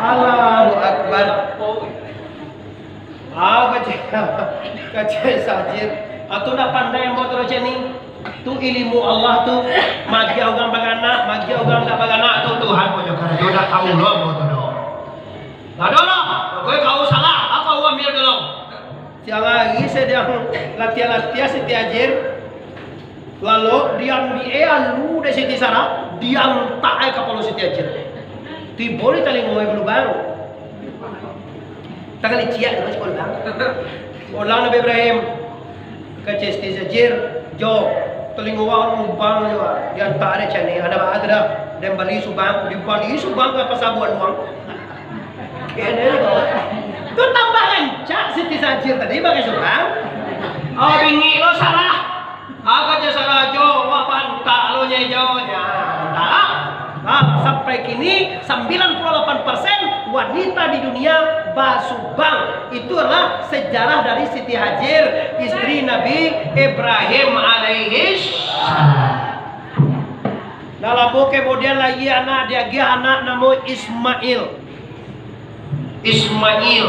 Allahu Akbar. Ah, kecek, kecek Sajir. Atau ndak pandai ambo tu, cek ni. Tu ilmu Allah tu, magiah urang baranak, magiah urang ndak baranak tu, Tuhan ko jo karajo, ndak tahu lo ambo tu doh. Ndak ado lah, pokoknyo kau salah, apa kau ambil dulu? Siang hari sadang latiah-latiah Siti Hajir, lalu diambiak alu dek Siti Sarah, diantak ai kapalo Siti Hajir. Tibo di talingo ai balubang. Takaliciak tu, balubang. Pulang Nabi Ibrahim. Kecek Siti Hajir, jo, talingo awak lubang jo, diantak dek cak ni, ado baa tu dah. Den bali subang, dibali subang ka pasa Bualuang. Kene ko. Tu tambah rancak Siti Hajir tadi pakai subang. Oh, bingik lo Sarah. Agak je Sarah jo, wak bantak lo nye jo, nya, bantak lah. Nah, sampai kini, sambilan puluh lapan persen wanita di dunia basubang. Itu adalah sejarah dari Siti Hajir, istri Nabi Ibrahim alaihissalam. Nah, lamo kemudian lahia anak, diagiah anak namo Ismail. Ismail.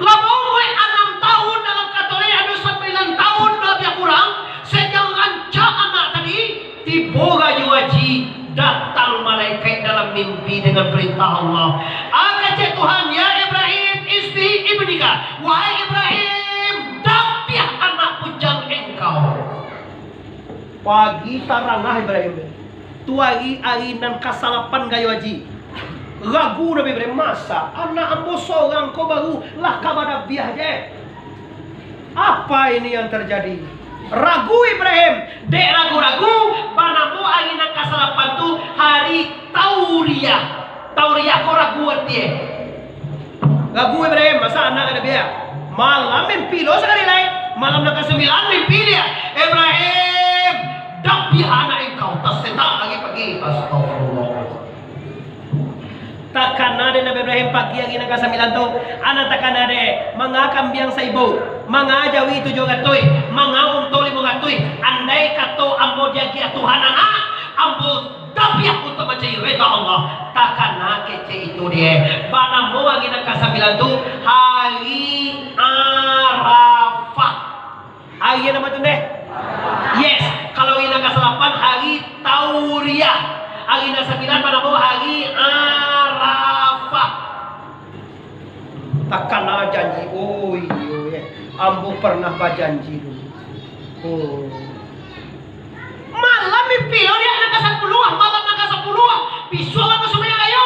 Lamo umua anam tahun, dalam kato lai ado sambilan tahun labiah kurang, sadang rancak anak tadi, tibo rajo haji, datang malaikat dalam mimpi dengan perintah Allah. Kecek Tuhan, "Ya Ibrahim, izbih ibnaka, wahai Ibrahim, dabiah anak bujang engkau." Pagi tarang ah Ibrahim. Tu ari, ari nan kasalapan rajo haji. Ragu Nabi Ibrahim, "Masa anak ambo sorang ko baru lah ka badabiah je? Apa ini yang terjadi?" Ragu Ibrahim, dek ragu-ragu, banamo ari nan kasalapan tu hari Tauriah. Tauriah ko ragu artinyo. Ragu Ibrahim, masa anak ka dabiah? Malam mimpi lo sakali lai. Malam nan kasambilan mimpi dia. "Ibrahim, dabiah anak engkau." Tasetak lagi pagi. Astagfirullah. Takana dek Nabi Ibrahim pagi ari nan kasambilan tu. Anak takana dek, manga kambiang saibu, manga jawi tujuah ratuih, manga unto limo ratuih. Andai kato ambo diagiah Tuhan anak, ambo dabiah untuak mancari rida Allah. Takana kecek itu die. Banamo ari nan kasambilan tu hari Arafah. Hari nan ma tu ndeh? Yes. Kalau ari nan kasalapan hari Tauriah. Ari nan sambilan banamo hari Arafah. Takana janji. Oh iyo, ye. Ambo pernah bajanji dulu. Oh. Malam mimpi lo dia nan kasapuluah, malam nan kasapuluah. Bisuak lah ka sumbayang rayo.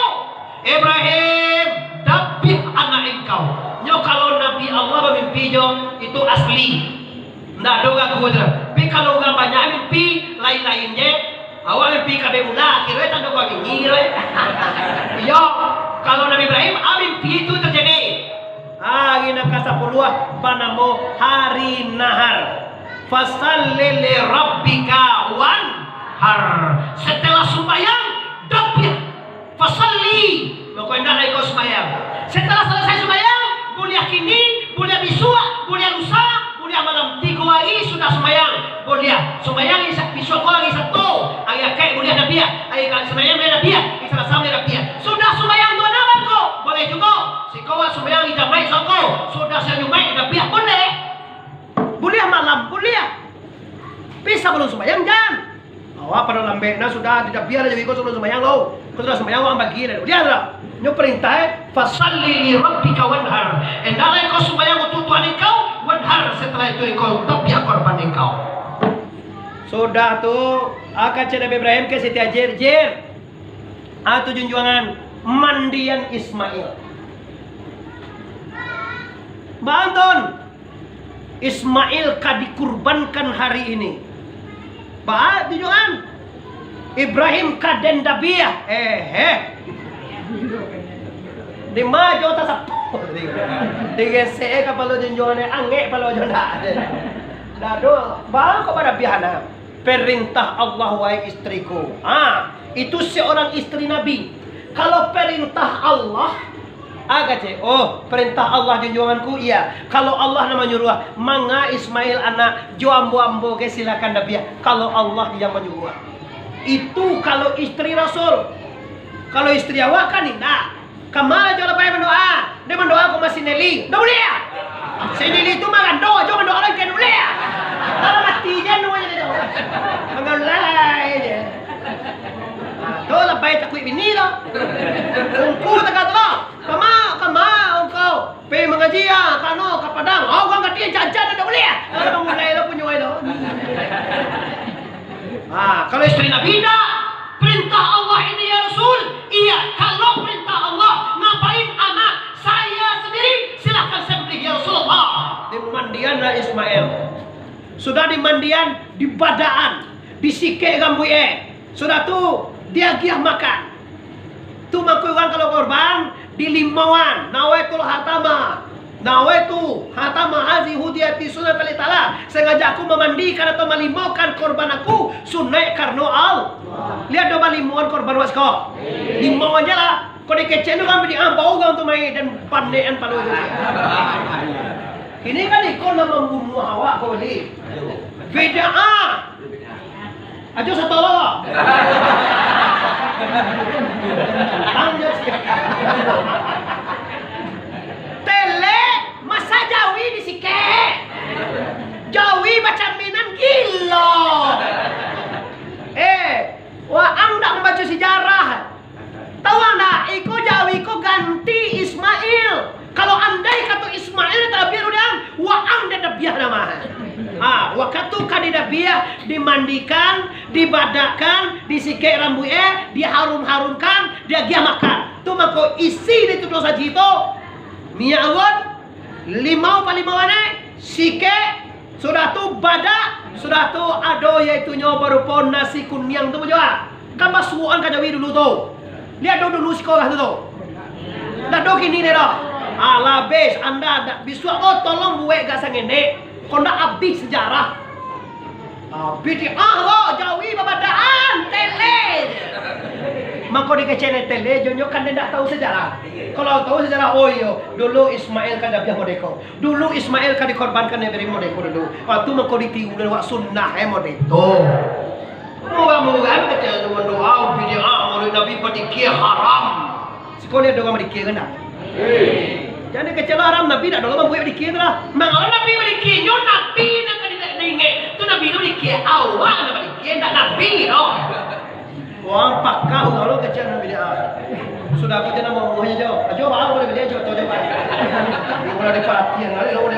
"Ibrahim, dabiah anak engkau." Nyo kalau Nabi Allah bamimpi jo, itu asli. Ndak ado ragu tu. Tapi kalau urang banyak mimpi lain-lain je, awak mimpi kabek mula, kiro tando kau bingik kiro. Iyo, kalau Nabi Ibrahim, ah, mimpi itu terjadi. Ari nan kasapuluah banamo hari Nahar. "Fasalli li rabbika wanhar." Setelah sumbayang, dabiah. "Fasalli." Mako, hendaklah engkau sumbayang. Setelah salasai sumbayang, buliah kini, buliah bisuak, buliah lusa, buliah malam. Tigo ari sudah sumbayang, buliah. Sumbayang isa-, bisuak ko ari Sabtu, ari Akaik buliah dabiah, ari Ka-, sumbayang buliah dabiah, ari Salasa buliah dabiah. Sudah sumbayang tu anak ko, buliah jugo. Siko awak sumbayang ari Jamaik siko, sudah siang Jumaik dabiah buliah. Buliah malam, buliah. Tapi sabalun sumbayang, jan. Awak pado lambek, nah, sudah, tidak biar aja iko sabalun sumbayang lo. Ko sudah sumbayang, awak bagi lah. Buliah lah. Nyo perintah, eh, "Fasalli li rabbika wanhar." Hendaklah engkau sumbayang untuk Tuhan engkau, wanhar, setelah itu engkau dabiah korban engkau. Sudah tu, ah, kecek Nabi Ibrahim ka Siti Hajar, "Jir, ah, tu junjuangan, mandian Ismail." Bantun. Ismail ka dikurbankan hari ini. Ba, tujuan Ibrahim ka den dabiah. Eh, eh. Di ma jo tasapo. Digesek kapalo junjuangan, angek palo jo ndak. Ndak ado. Ba, kok badabiah, nah? Perintah Allah, wahai istriku. Ha, itu seorang istri Nabi. Kalau perintah Allah, ah, kecek, "Oh, perintah Allah junjuanganku, iya." Kalau Allah nan manyuruah, manga Ismail anak, jo ambo-ambo ke silakan dabiah. Kalau Allah yang manyuruah. Itu kalau istri Rasul. Kalau istri awak kan indak. Kama jo labai mandoa. Dek Nelly, dah buliah. Si Nelly tu marando ajo, mando urang ka buliah. Kalau mati je nu aja tu. Mangalai je. Ah, tu labai takuik bini tu. Ungku tagak tu lah. Kama, kama, ungku. Pai mangaji ah, kano ka Padang. Oh, urang gadih jajan dah buliah. Kalau mangulai lah punyo ai tu. Ah, kalau isteri Nabi indak. Perintah Allah ini, ya Rasul. Iya, kalau perintah Allah, ngapain anak saya sendiri? Silahkan sembelih, ya Rasulullah. Dimandian lah Ismail. Sudah dimandian, dibadaan, disikek rambuik eh. Sudah tu, diagiah makan. Tu mangko urang kalau korban, dilimauan, nawaitul hatama. Nawaitu hatama hazi hudiyati sunnah Allah Ta'ala. Sengaja aku memandikan atau malimaukan korban aku, sunaik karano Allah. Lihat do balimauan korban wasiko. Limauan je lah. Kok dikecek tu kan bini ah, bau kan tu main dan panekan palu tu. Ini kan ikon nak membunuh awak kau ni. Bid'ah. Ajo sato lo. Tele, masa jawi disikek? Jawi bacaminan gilo. Eh, waang ndak mambaco sejarah. Tahu ndak, iko jawi ko ganti Ismail. Kalau andai kato Ismail tabiah urang, waang den dabiah nama. Ha, wakatu ka didabiah, dimandikan, dibadakkan, disikek rambuik eh, diharum-harumkan, diagiah makan. Tu mangko isi di tu doh saji tu, minyak anggun, limau palimauan eh, sikek, sudah tu badak, sudah tu ado yaitunyo barupo nasi kuniang tu juo. Kan basuokan ka jawi dulu tu. Lihat do dulu siko lah tu tu. Dah do kini deh dah. Ah, labeh anda dak bisuak ko tolong buek gak sangenek. Kok ndak abih sejarah. Ah, bid'ah lo, jawi babadaan, tele. Mangko dikecek nyo tele, jo nyo kan dia ndak tahu sejarah. Kalau tahu sejarah, oh iyo, dulu Ismail kan dabiah modeko. Dulu Ismail ka dikorbankan Ibrahim modeko dulu. Waktu mangko ditiru dek wak sunnah eh modeko. Murah-murah kecil tu mandoa, bid'ah, maulid Nabi, badikia haram. Siko ni ado urang badikia kan dak? Jadi kecil haram, Nabi dak dulu mambuek badikia tu lah. Mangalo Nabi badikia, nyo Nabi nan ka di-, diingek. Tu Nabi tu badikia, awak nan badikia, ndak Nabi tu. Wah, pakak urang lo kecil nan bid'ah. Sudah aku jangan mau muhanya jo. Ajo bang, boleh beli ajo, tu ajo bang. Kalau diperhatian kali lo boleh.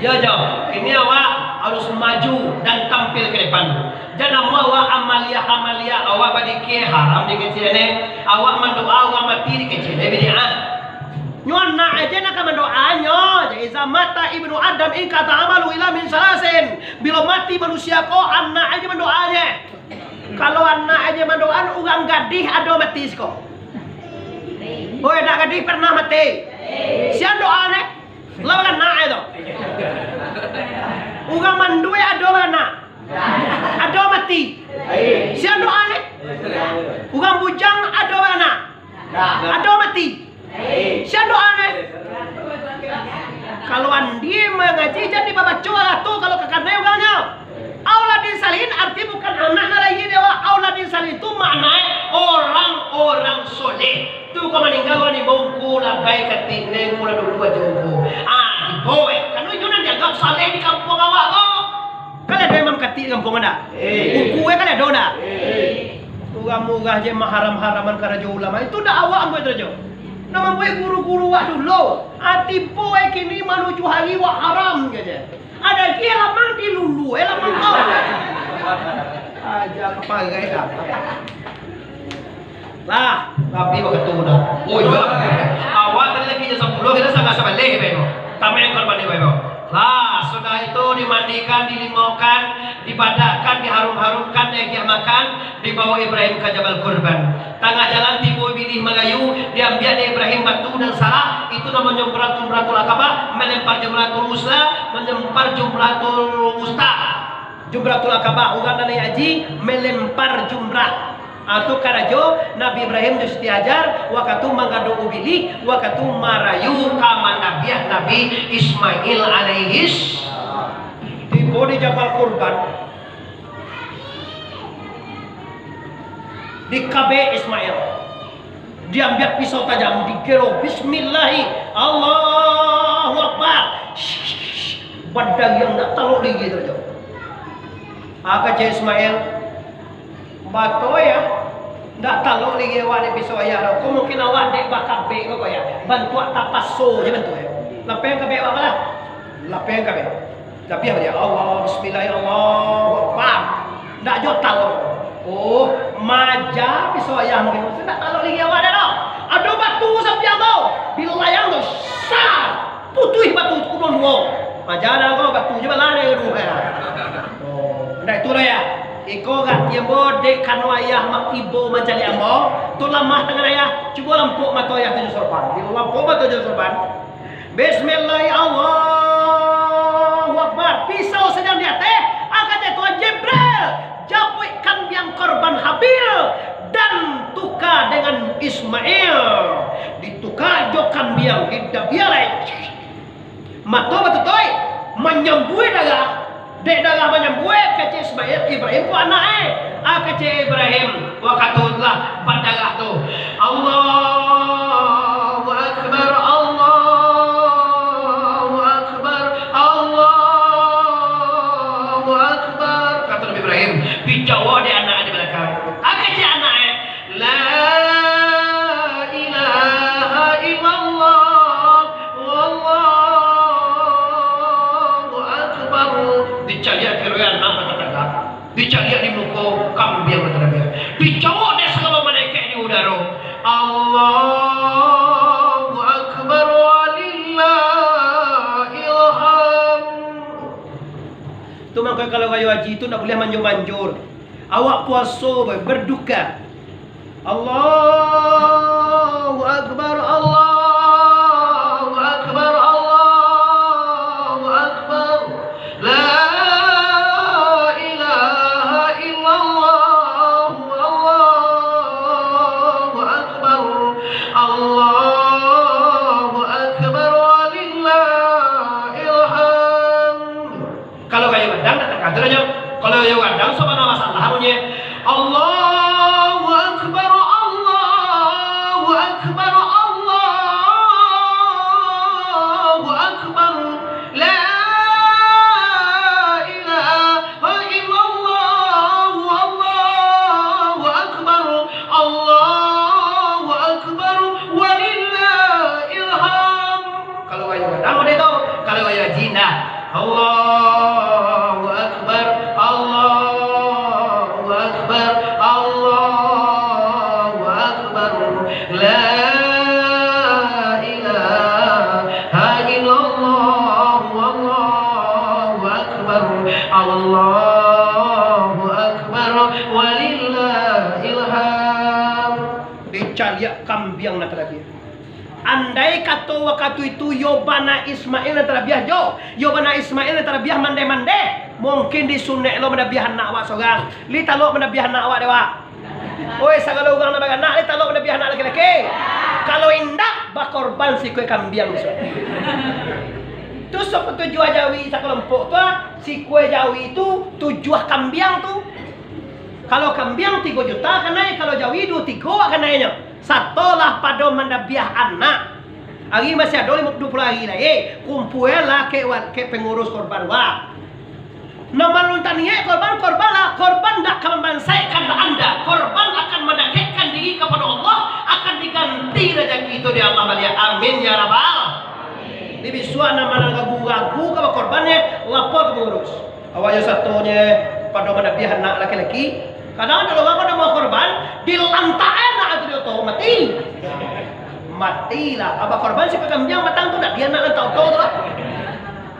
Ya jo, kini awak harus maju dan tampil ke depan. Jangan mau awak amaliah-amaliah, awak badikia haram dikecek ni. Awak mandoa urang mati dikecek ni bid'ah. Nyo anak aja nak mandoa nyo. Jadi, "Iza mata ibnu Adam inqata amalu illa min salasin." Bilo mati manusia ko, anak aja mandoa nyo. Kalau anak aja mandoa, urang gadih ado mati siko. Oi, anak gadih pernah mati? Sia doa ne? Lah baranak e tu. Urang mandua ado baranak? Ado mati? Sia doa ne? Urang bujang ado baranak? Ado mati? Sia doa ne? Kalau andie mangaji, jan dibabaco lah tu, kalau ka kanai urangnyo. Auladin salihin arti bukan anak nan lahia di awak. Auladin salihin tu maknai orang-orang soleh. Tu kok maningga urang ni, bongko labai katik nengko lah dulu ajo ko. Ah, dibawa. Karano inyo nan dianggap saleh di kampuang awak ko. Kan ado imam katik di kampuang anda? Eh. Ungku eh kan ado dah? Eh. Murah-murah je maharam-haraman karajo ulama. Itu dak awak mambuek tu rajo. Nak mambuek guru-guru wak dulu. Ah, tibo eh kini manuju hari wak haram je. Ada lagi lamang di lulu, eh, lamang kau. Aja kepagai dah. Lah, tapi waktu dah. Oh iya. Awak tadi lagi jam sapuluah, kita sangat sabaleh, Bebo. Tamai korban ni, Bebo. Lah, sudah itu dimandikan, dilimaukan, dibadakkan, diharum-harumkan, diagiah makan, dibawa Ibrahim ke Jabal Kurban. Tangah jalan tibo bilih marayu, diambiak dek Ibrahim batu dan sarah, itu namonyo Jumratul, Jumratul Akabah, melempar Jumratul Wusta, melempar Jumratul Wusta. Jumratul Akabah, urang nan naiak haji, melempar jumrah. Ah, tu karajo Nabi Ibrahim jo Siti Hajar, wakatu manggaduak bilih, wakatu marayu ka mandabiah Nabi Ismail alaihis. Tibo di Jabal Kurban, dikabek Ismail. Diambiak pisau tajam, digero, bismillahi, Allahu Akbar. Badariang ndak talok lagi tu jo. Aka cek Ismail, "Batua, Yah, ndak talok lagi awak dek pisau ayah tu. Ko mungkin awak dek bakabek ko, ko, Yah. Bantuak tapaso je bantuak, Yah. Lapehkan kabek awak lah. Lapehkan kabek." Tapi apa dia? Allah, bismillah, Allahu Akbar. Ndak jo talok. Oh, maja pisau ayah mungkin. Ndak talok lagi awak dah tu. Ado batu sampiang tu. Dilayang tu, sar. Putuih batu tu kubuang duo. Maja dah ko, batu je balah dia duo. Oh, ndak itu dah ya. Iko gak tiambo dek kano ayah mak ibo mancaliak ambo. Tu lamah tangan ayah. Cubo lampok mato ayah tujuh sorban. Lampok mato tujuh sorban. Bismillah, Allahu Akbar. Pisau sadang di ateh, angkatnyo Tuhan Jibril, japuik kambiang korban Habil, dan tuka dengan Ismail. Dituka jo kambiang, didabiah lai. Mato batutuik, manyambuik darah. Dek darah manyambuik, kecek Ismail, Ibrahim ko anak eh. Ah, kecek Ibrahim, wakatu lah badarah tu. Allahu Akbar, Allahu Akbar, Allahu Akbar. Kata Nabi Ibrahim, dijawab dek anak di balakang. Ah, kecek anak eh, La ilaha illallah, wallahu akbar. Dicaliak kiroan anak batataga. Dicaliak di muko kambiang batataga. Dijawab dek sagalo malaikat di udaro. Allahu akbar walillahil hamd. Tu mangko kalau rayo haji tu ndak buliah manjur-manjur. Awak puaso, berduka. Allahu Akbar, Allahu Akbar, Allahu Akbar. La ilaha illallah, Allahu Akbar. Allahu Akbar, walillahil hamd. Kalau kayu gadang, dak takah tu nyo. Kalau kayu gadang, sabana masalah bunyi. Allahu Akbar, Allahu Akbar, Allahu Akbar. La ilaha illallah, Allahu Akbar, Allahu Akbar, walillahil hamd. Kalau kayu gadang model tu, kalau kayu haji indak. Allahu Akbar, Allahu Akbar, Allahu Akbar. La ilaha illallah, Allahu Akbar, Allahu Akbar, walillahil hamd. Dicaliak kambiang nan talabiah. Andai kato wakatu itu yo bana Ismail nan talabiah jo, yo bana Ismail nan talabiah mandeh-mandeh, mungkin disunek lo manabiah anak awak sorang. Li talok manabiah anak awak dek awak. Oi, sagalo urang nan baranak, li talok manabiah anak laki-laki. Kalau indak, bakorban sikua kambiang bisuak. Tu sapatujuah jawi sakalompok tu, sikua jawi tu tujuah kambiang tu. Kalau kambiang tigo juta kanai, kalau jawi duo tigo kanainyo. Sato lah pado manabiah anak. Ari masih ado limo, duo puluah ari lai. Kumpualah kek wa-, kek pangurus korban wa. Nan malun taniaik korban, korbanlah. Korban dak ka mambansaikkan anda. Korban akan mandakekkan diri kapado Allah, akan diganti rajaki itu dek Allah baliak. Amin ya rabbal. Di bisuak nan ma nan ragu-ragu ka bakorban, lapor ka pangurus. Awak yo satonyo pado manabiah anak laki-laki. Kadang ado urang ko ndak mau korban, dilantak anak tu di oto, mati. Matilah. Abah korban sikua kambiang matang tu, ndak di anak lantak oto tu lah.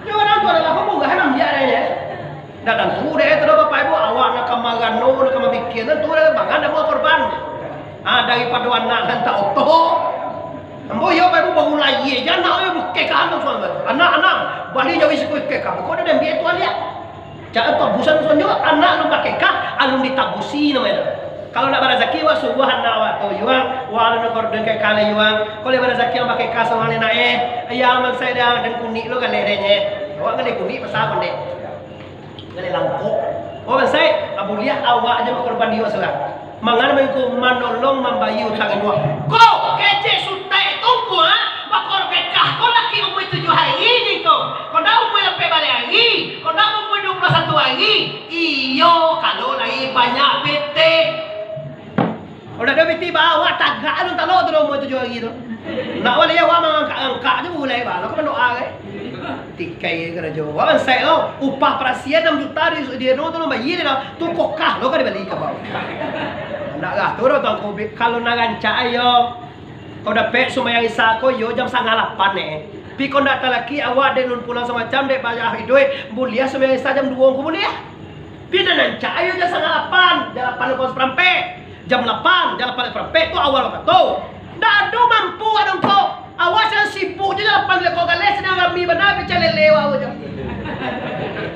Yo, urang tu adalah pamurah nan biak dek nyo. Ndak tantu dek tu dah, Bapak Ibu, awak nak ka marano, nak ka mamikia, tantu dek bangan ndak mau korban. Ah, daripado anak lantak oto. Ambo yo baru, baru lahia je anak yo bakekah tu suan tu. Anak, anak, bali jawi sikua kekah. Kok dah diambiak tu aliak? Cak tabusan suan juo, anak alun bakekah, alun ditabusi namonyo tu. Kalau nak barazaki, wak suruah anak wak tu, yuang, wak alun kordon kekah lai yuang. Kalau barazaki yang bakekah surang ni nak eh, ayah mansai dah dan kunik lo galeh deh nye. Awak galeh kunik pasal kondek. Galeh langkok. Oh, bansai, abuliah awak aja bakorban diri surang. Mangan mangko manolong mambayia utang induak. Ko! Kecek sutek tu ko, ha? Bakor pekah ko laki umua tujuah ari ni ko. Ko ndak umua ampek baleh ari, ko ndak umua duo puluah satu ari. Iyo, kalau lai banyak pitih. Ko ndak ado pitih, ba, awak tagak alun talok tu umua tujuah ari tu. Nak wali awak mangangkak-angkak tu bulai, ba. Lah ko mandoa, kan? Tikai karajo. Wah, bansaik lo. Upah parasian anam juta di, di anu tu lo bayia lo. Tu kokah lo ka dibali ka bawah. Ndak lah, tu lo tuan ko, kalau nak rancak ayo. Kau dapek sumbayang Isya ko yo jam satangah lapan eh. Pi kau ndak talaki awak dek nun pulang samacam dek bayar iduik, buliah sumbayang Isya jam duo ko buliah. Pi nan rancak ayo jam satangah lapan, jam lapan ko saparampek. Jam lapan, jam lapan lewat saparampek tu awal wakatu. Ndak ado mampu adong ko. Awak sadang sibuk jo jam lapan lewat ko galeh, sadang rami bana pecah lele awak jo.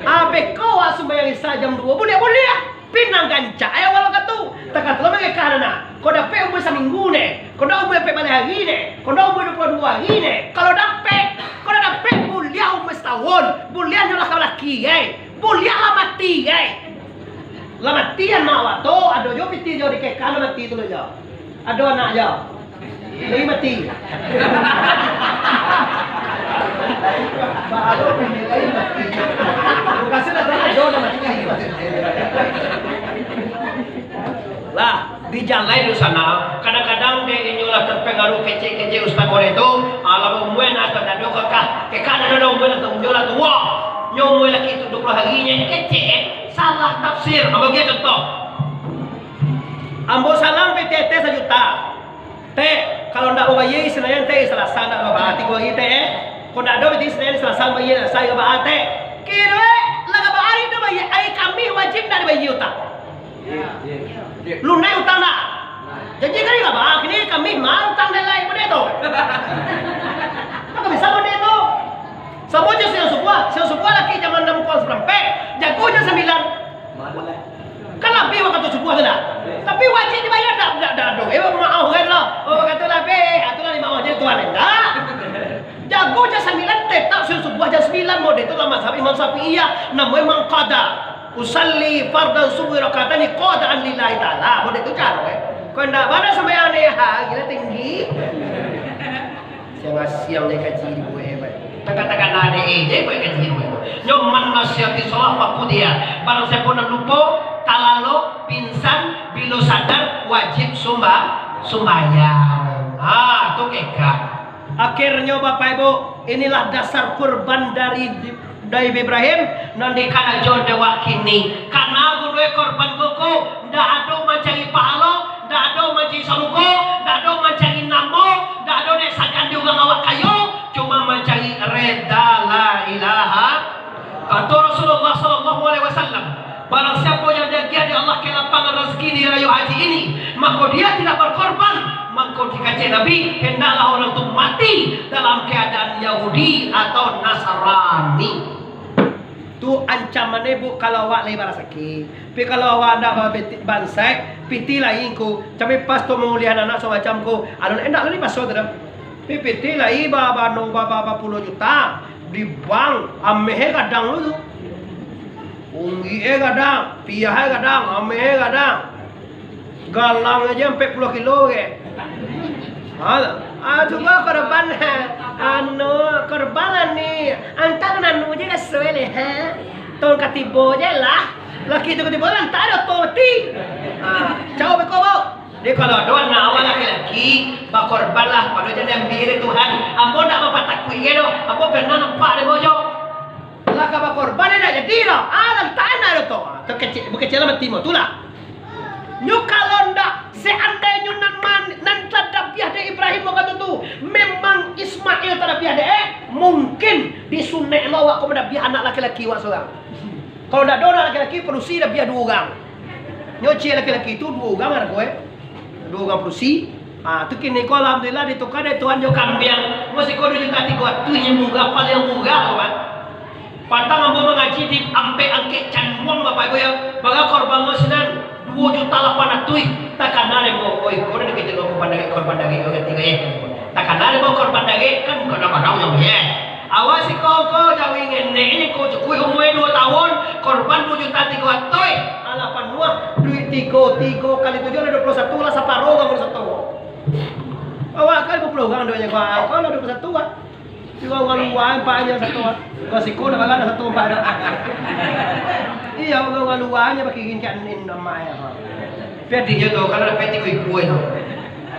Abeh ko awak sumbayang Isya jam duo, buliah-buliah. Pi nan rancak ai awal wakatu. Takah tu lah mangekah anak. Ko dapek umua saminggu ne. Ko ndak umua ampek baleh ari ne. Ko ndak umua duo puluah duo ari ne. Kalau dapek, ko ndak dapek buliah umua satahun. Buliah nyo lah ka laki ai. Buliah lah mati ai. Lah mati anak awak tu, ado jo pitih jo dikekah lah mati tu lo jo. Ado anak jo. Lai mati. Lah, di jalai di sana, kadang-kadang dek inyo lah terpengaruh kecek-kecek ustaz korek tu, alah umua atau dado kekah, kekah dado umua lah tu, umua lah tuo. Nyo umua laki tu duo puluah ari nyo kecek. Salah tafsir. Ambo bagi contoh. Ambo salang P T T sajuta. Tek, kalau ndak babayia Senayan, Tek, Salasa ndak babaa tigo ari, Tek, eh. Kok ndak ado P T T Senayan, Salasa bayia, Salasa babaa, Tek. Kiro, eh, lah babaa ari tu bayia, ari Kamih wajib ndak dibayia utang? Lunaik utang ndak? Janji kali babaa, kini Kamih ma utang den lai, model tu. Mako bisa model tu. Samo jo siang subuah, siang subuah laki jam anam kurang saparampek, jago jam sambilan. Kan labiah wakatu subuah tu dah. Tapi wajib dibayar dak, dak, dak ado. Eh, maoh kan lah. Oh, wakatu labiah, ah, tu lah dimaoh je tuan, eh. Dak. Jago jam sambilan, tetap siang subuah jam sambilan, model tu lah mazhab Imam Syafi'iyah. Namo emang qada. Usalli fardan subuh rakataini qadaan lillahi ta'ala. Model tu caro, eh. Kau ndak bana sambayang ni, ha, gila tinggi. Siang-siang dek kaji dibuek, eh, baik. Takah-takah nade, eh, je buek kaji dibuek. Nyo man nasiyati sholah fakudiya. Barang siapo nan lupo, talalok, pingsan, bilo sadar, wajib sumba-, sumbayang. Ah, tu kekah. Akhirnyo, Bapak Ibu, inilah dasar kurban dari Nabi Ibrahim nan dikarajoan dek awak kini. Kana gunonyo korban ko, ndak ado mancari pahalo, ndak ado mancari sarugo, ndak ado mancari namo, ndak ado dek sagan di urang awak kayo, cuma mancari reda la ilaha. Kato Rasulullah sallallahu alaihi wasallam, barang siapo yang diagiah dek Allah kelapangan rasaki di rayo haji ini, mako dia tidak berkorban, mako dikecek Nabi, hendaklah orang tu mati dalam keadaan Yahudi atau Nasrani. Tu ancaman e, Bu, kalau awak lai barasaki. Tapi kalau awak ndak ba-, beti-, bansaik, pitih lai ko. Tapi pas tu manguliahan anak samacam ko, alun endak lo dipaso tu dah. Tapi pitih lai ba-, ba-, ba-, ba-, bapuluah juta di bank, ameh e gadang lo tu. Unggik e gadang, piah e gadang, ameh e gadang. Galang aja ampek puluah kilo ke. Ha, ah, cubo korban, anu, korban lah ni. Antah nan anu je ka suwe le, ha. Tong katibo je lah. Laki tu katibo lah, antah ado oto mati. Ha, cau beko, Bu. Jadi kalau ado anak awak laki-laki, bakorban lah, pado jan diambiak dek Tuhan. Ambo ndak mampatakuik e doh. Ambo pernah nampak dek Bojo. Lah ka bakorban, indak jadi doh. Ah, lantak anak tu. Ah, tu kecek, bukecek lah mati mo tu lah. Nyo kalau ndak, seandainyo nan man-, nan tadabiah dek Ibrahim wakatu tu, memang Ismail tadabiah dek, eh, mungkin disunek lo awak ko madabiah anak laki-laki awak surang. Kalau ndak ado anak laki-laki, padusi dabiah duo urang. Nyo ciek laki-laki tu duo urang ado ko, eh. Duo urang padusi. Ah, tu kini ko alhamdulillah ditukar dek Tuhan jo kambiang. Mo siko duo juta tigo ratuih, yang murah, paling murah, kawan. Patang ambo mangaji di ampek angkek Canduang, Bapak Ibu, ya. Bara korban lo sinan? Duo juta lapan ratuih. Takana dek ambo, oi, ko dah dikecek korban darek, korban darek, korban darek, eh. Takana dek ambo korban darek, kan kadang-kadang yang, ya. Awas siko ko jawi ngenek ni ko cukuik umua duo tahun, korban duo juta tigo ratuih. Alah panuah, duit tigo, tigo kali tujuah lah duo puluah satu, lah saparo urang puluah satu. Awak kan dua puluh urang doh nyo, kau, kau lah dua puluh satu, ah. Cuma urang lua ampek nyo satu, ah. Kau siko nak bagana satu ampek. Iyo, urang, urang lua nyo bakirin kan nama nyo, kau. Tapi adinyo tu, kalau dapek tigo ikua tu.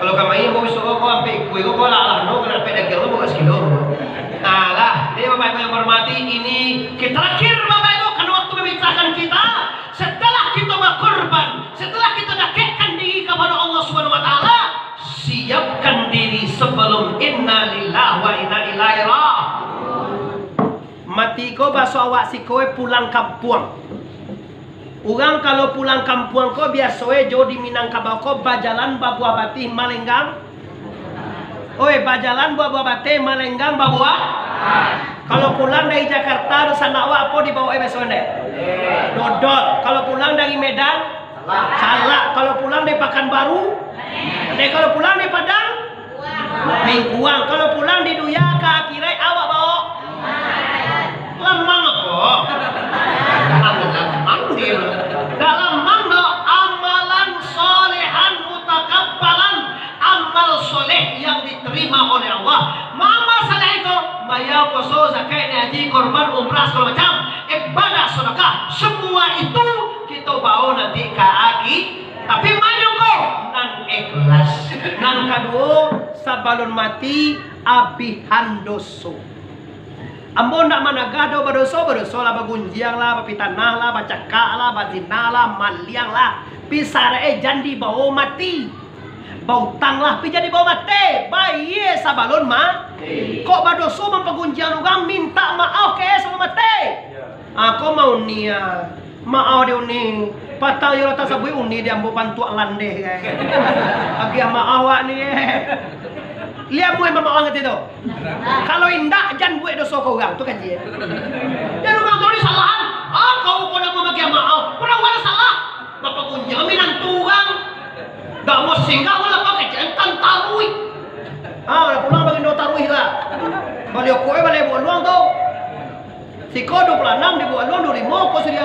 Kalau kami yang bawa suruh kau ampek ikua, kau lah, lah, no, kalau dapek daging, kau bawa sekilo. Alah, jadi Bapak Ibu yang hormati, ini kita terakhir, Bapak Ibu, karena waktu memisahkan kita. Setelah kita berkorban, setelah kita dakekkan diri kepada Allah Subhanahu wa Taala, siapkan diri sebelum inna lillahi wa inna ilaihi raji'un. Mati ko baso awak siko pulang kampuang. Urang kalau pulang kampuang ko biaso e jo di Minangkabau ko bajalan babuah batih malenggang. Oi, bajalan babuah batih malenggang babuah. Kalau pulang dari Jakarta, dunsanak awak apo dibawo e biaso e? Dodol. Kalau pulang dari Medan, salak. Kalau pulang dari Pakanbaru, eh, kalau pulang dari Padang, bingkuang. Kalau pulang di dunia ka akhirat, awak bawo lamang apo? Lamang dia. Dak lamang doh, amalan solehan mutakabbalan, amal soleh yang diterima oleh Allah. Amal soleh itu, bayar puaso, zakat, haji, korban, umrah, segala macam, ibadah, sedekah, semua itu kita bawa nanti ke akhirat. Tapi manyongko nan ikhlas. Nan kaduo, sabalun mati, abihan doso. Ambo ndak managah doh badoso, badoso lah, bagunjiang lah, bapitanah lah, bacakak lah, bazina lah, maliang lah. Pi saraik e jan dibawo mati. Bautang lah, pi jan dibawo mati. Bayie sabalun mati. Kok badoso mampagunjiang urang, mintak maaf ka e sabalun mati. Ah, ko mau nia. Maaf di uni. Patang yo lah tasabuik uni di ambo bantuak landeh, eh. Agiah maaf awak ni, eh. Liak muai mamaaf ngati tu. Kalau indak, jan buek doso ka urang, tu kaji, eh. Jan urang tu ni salahan. Ah, kau ko nak mambagian maaf. Urang awak salah. Bapagunjiang minantu urang. Dak mau singgah, malah pakai jantan taruih. Ah, lah pulang bagindo taruih lah. Baliau kue balai buah luang tu. Siko dua puluh anam dibuah luang dua puluh limo, ko sudah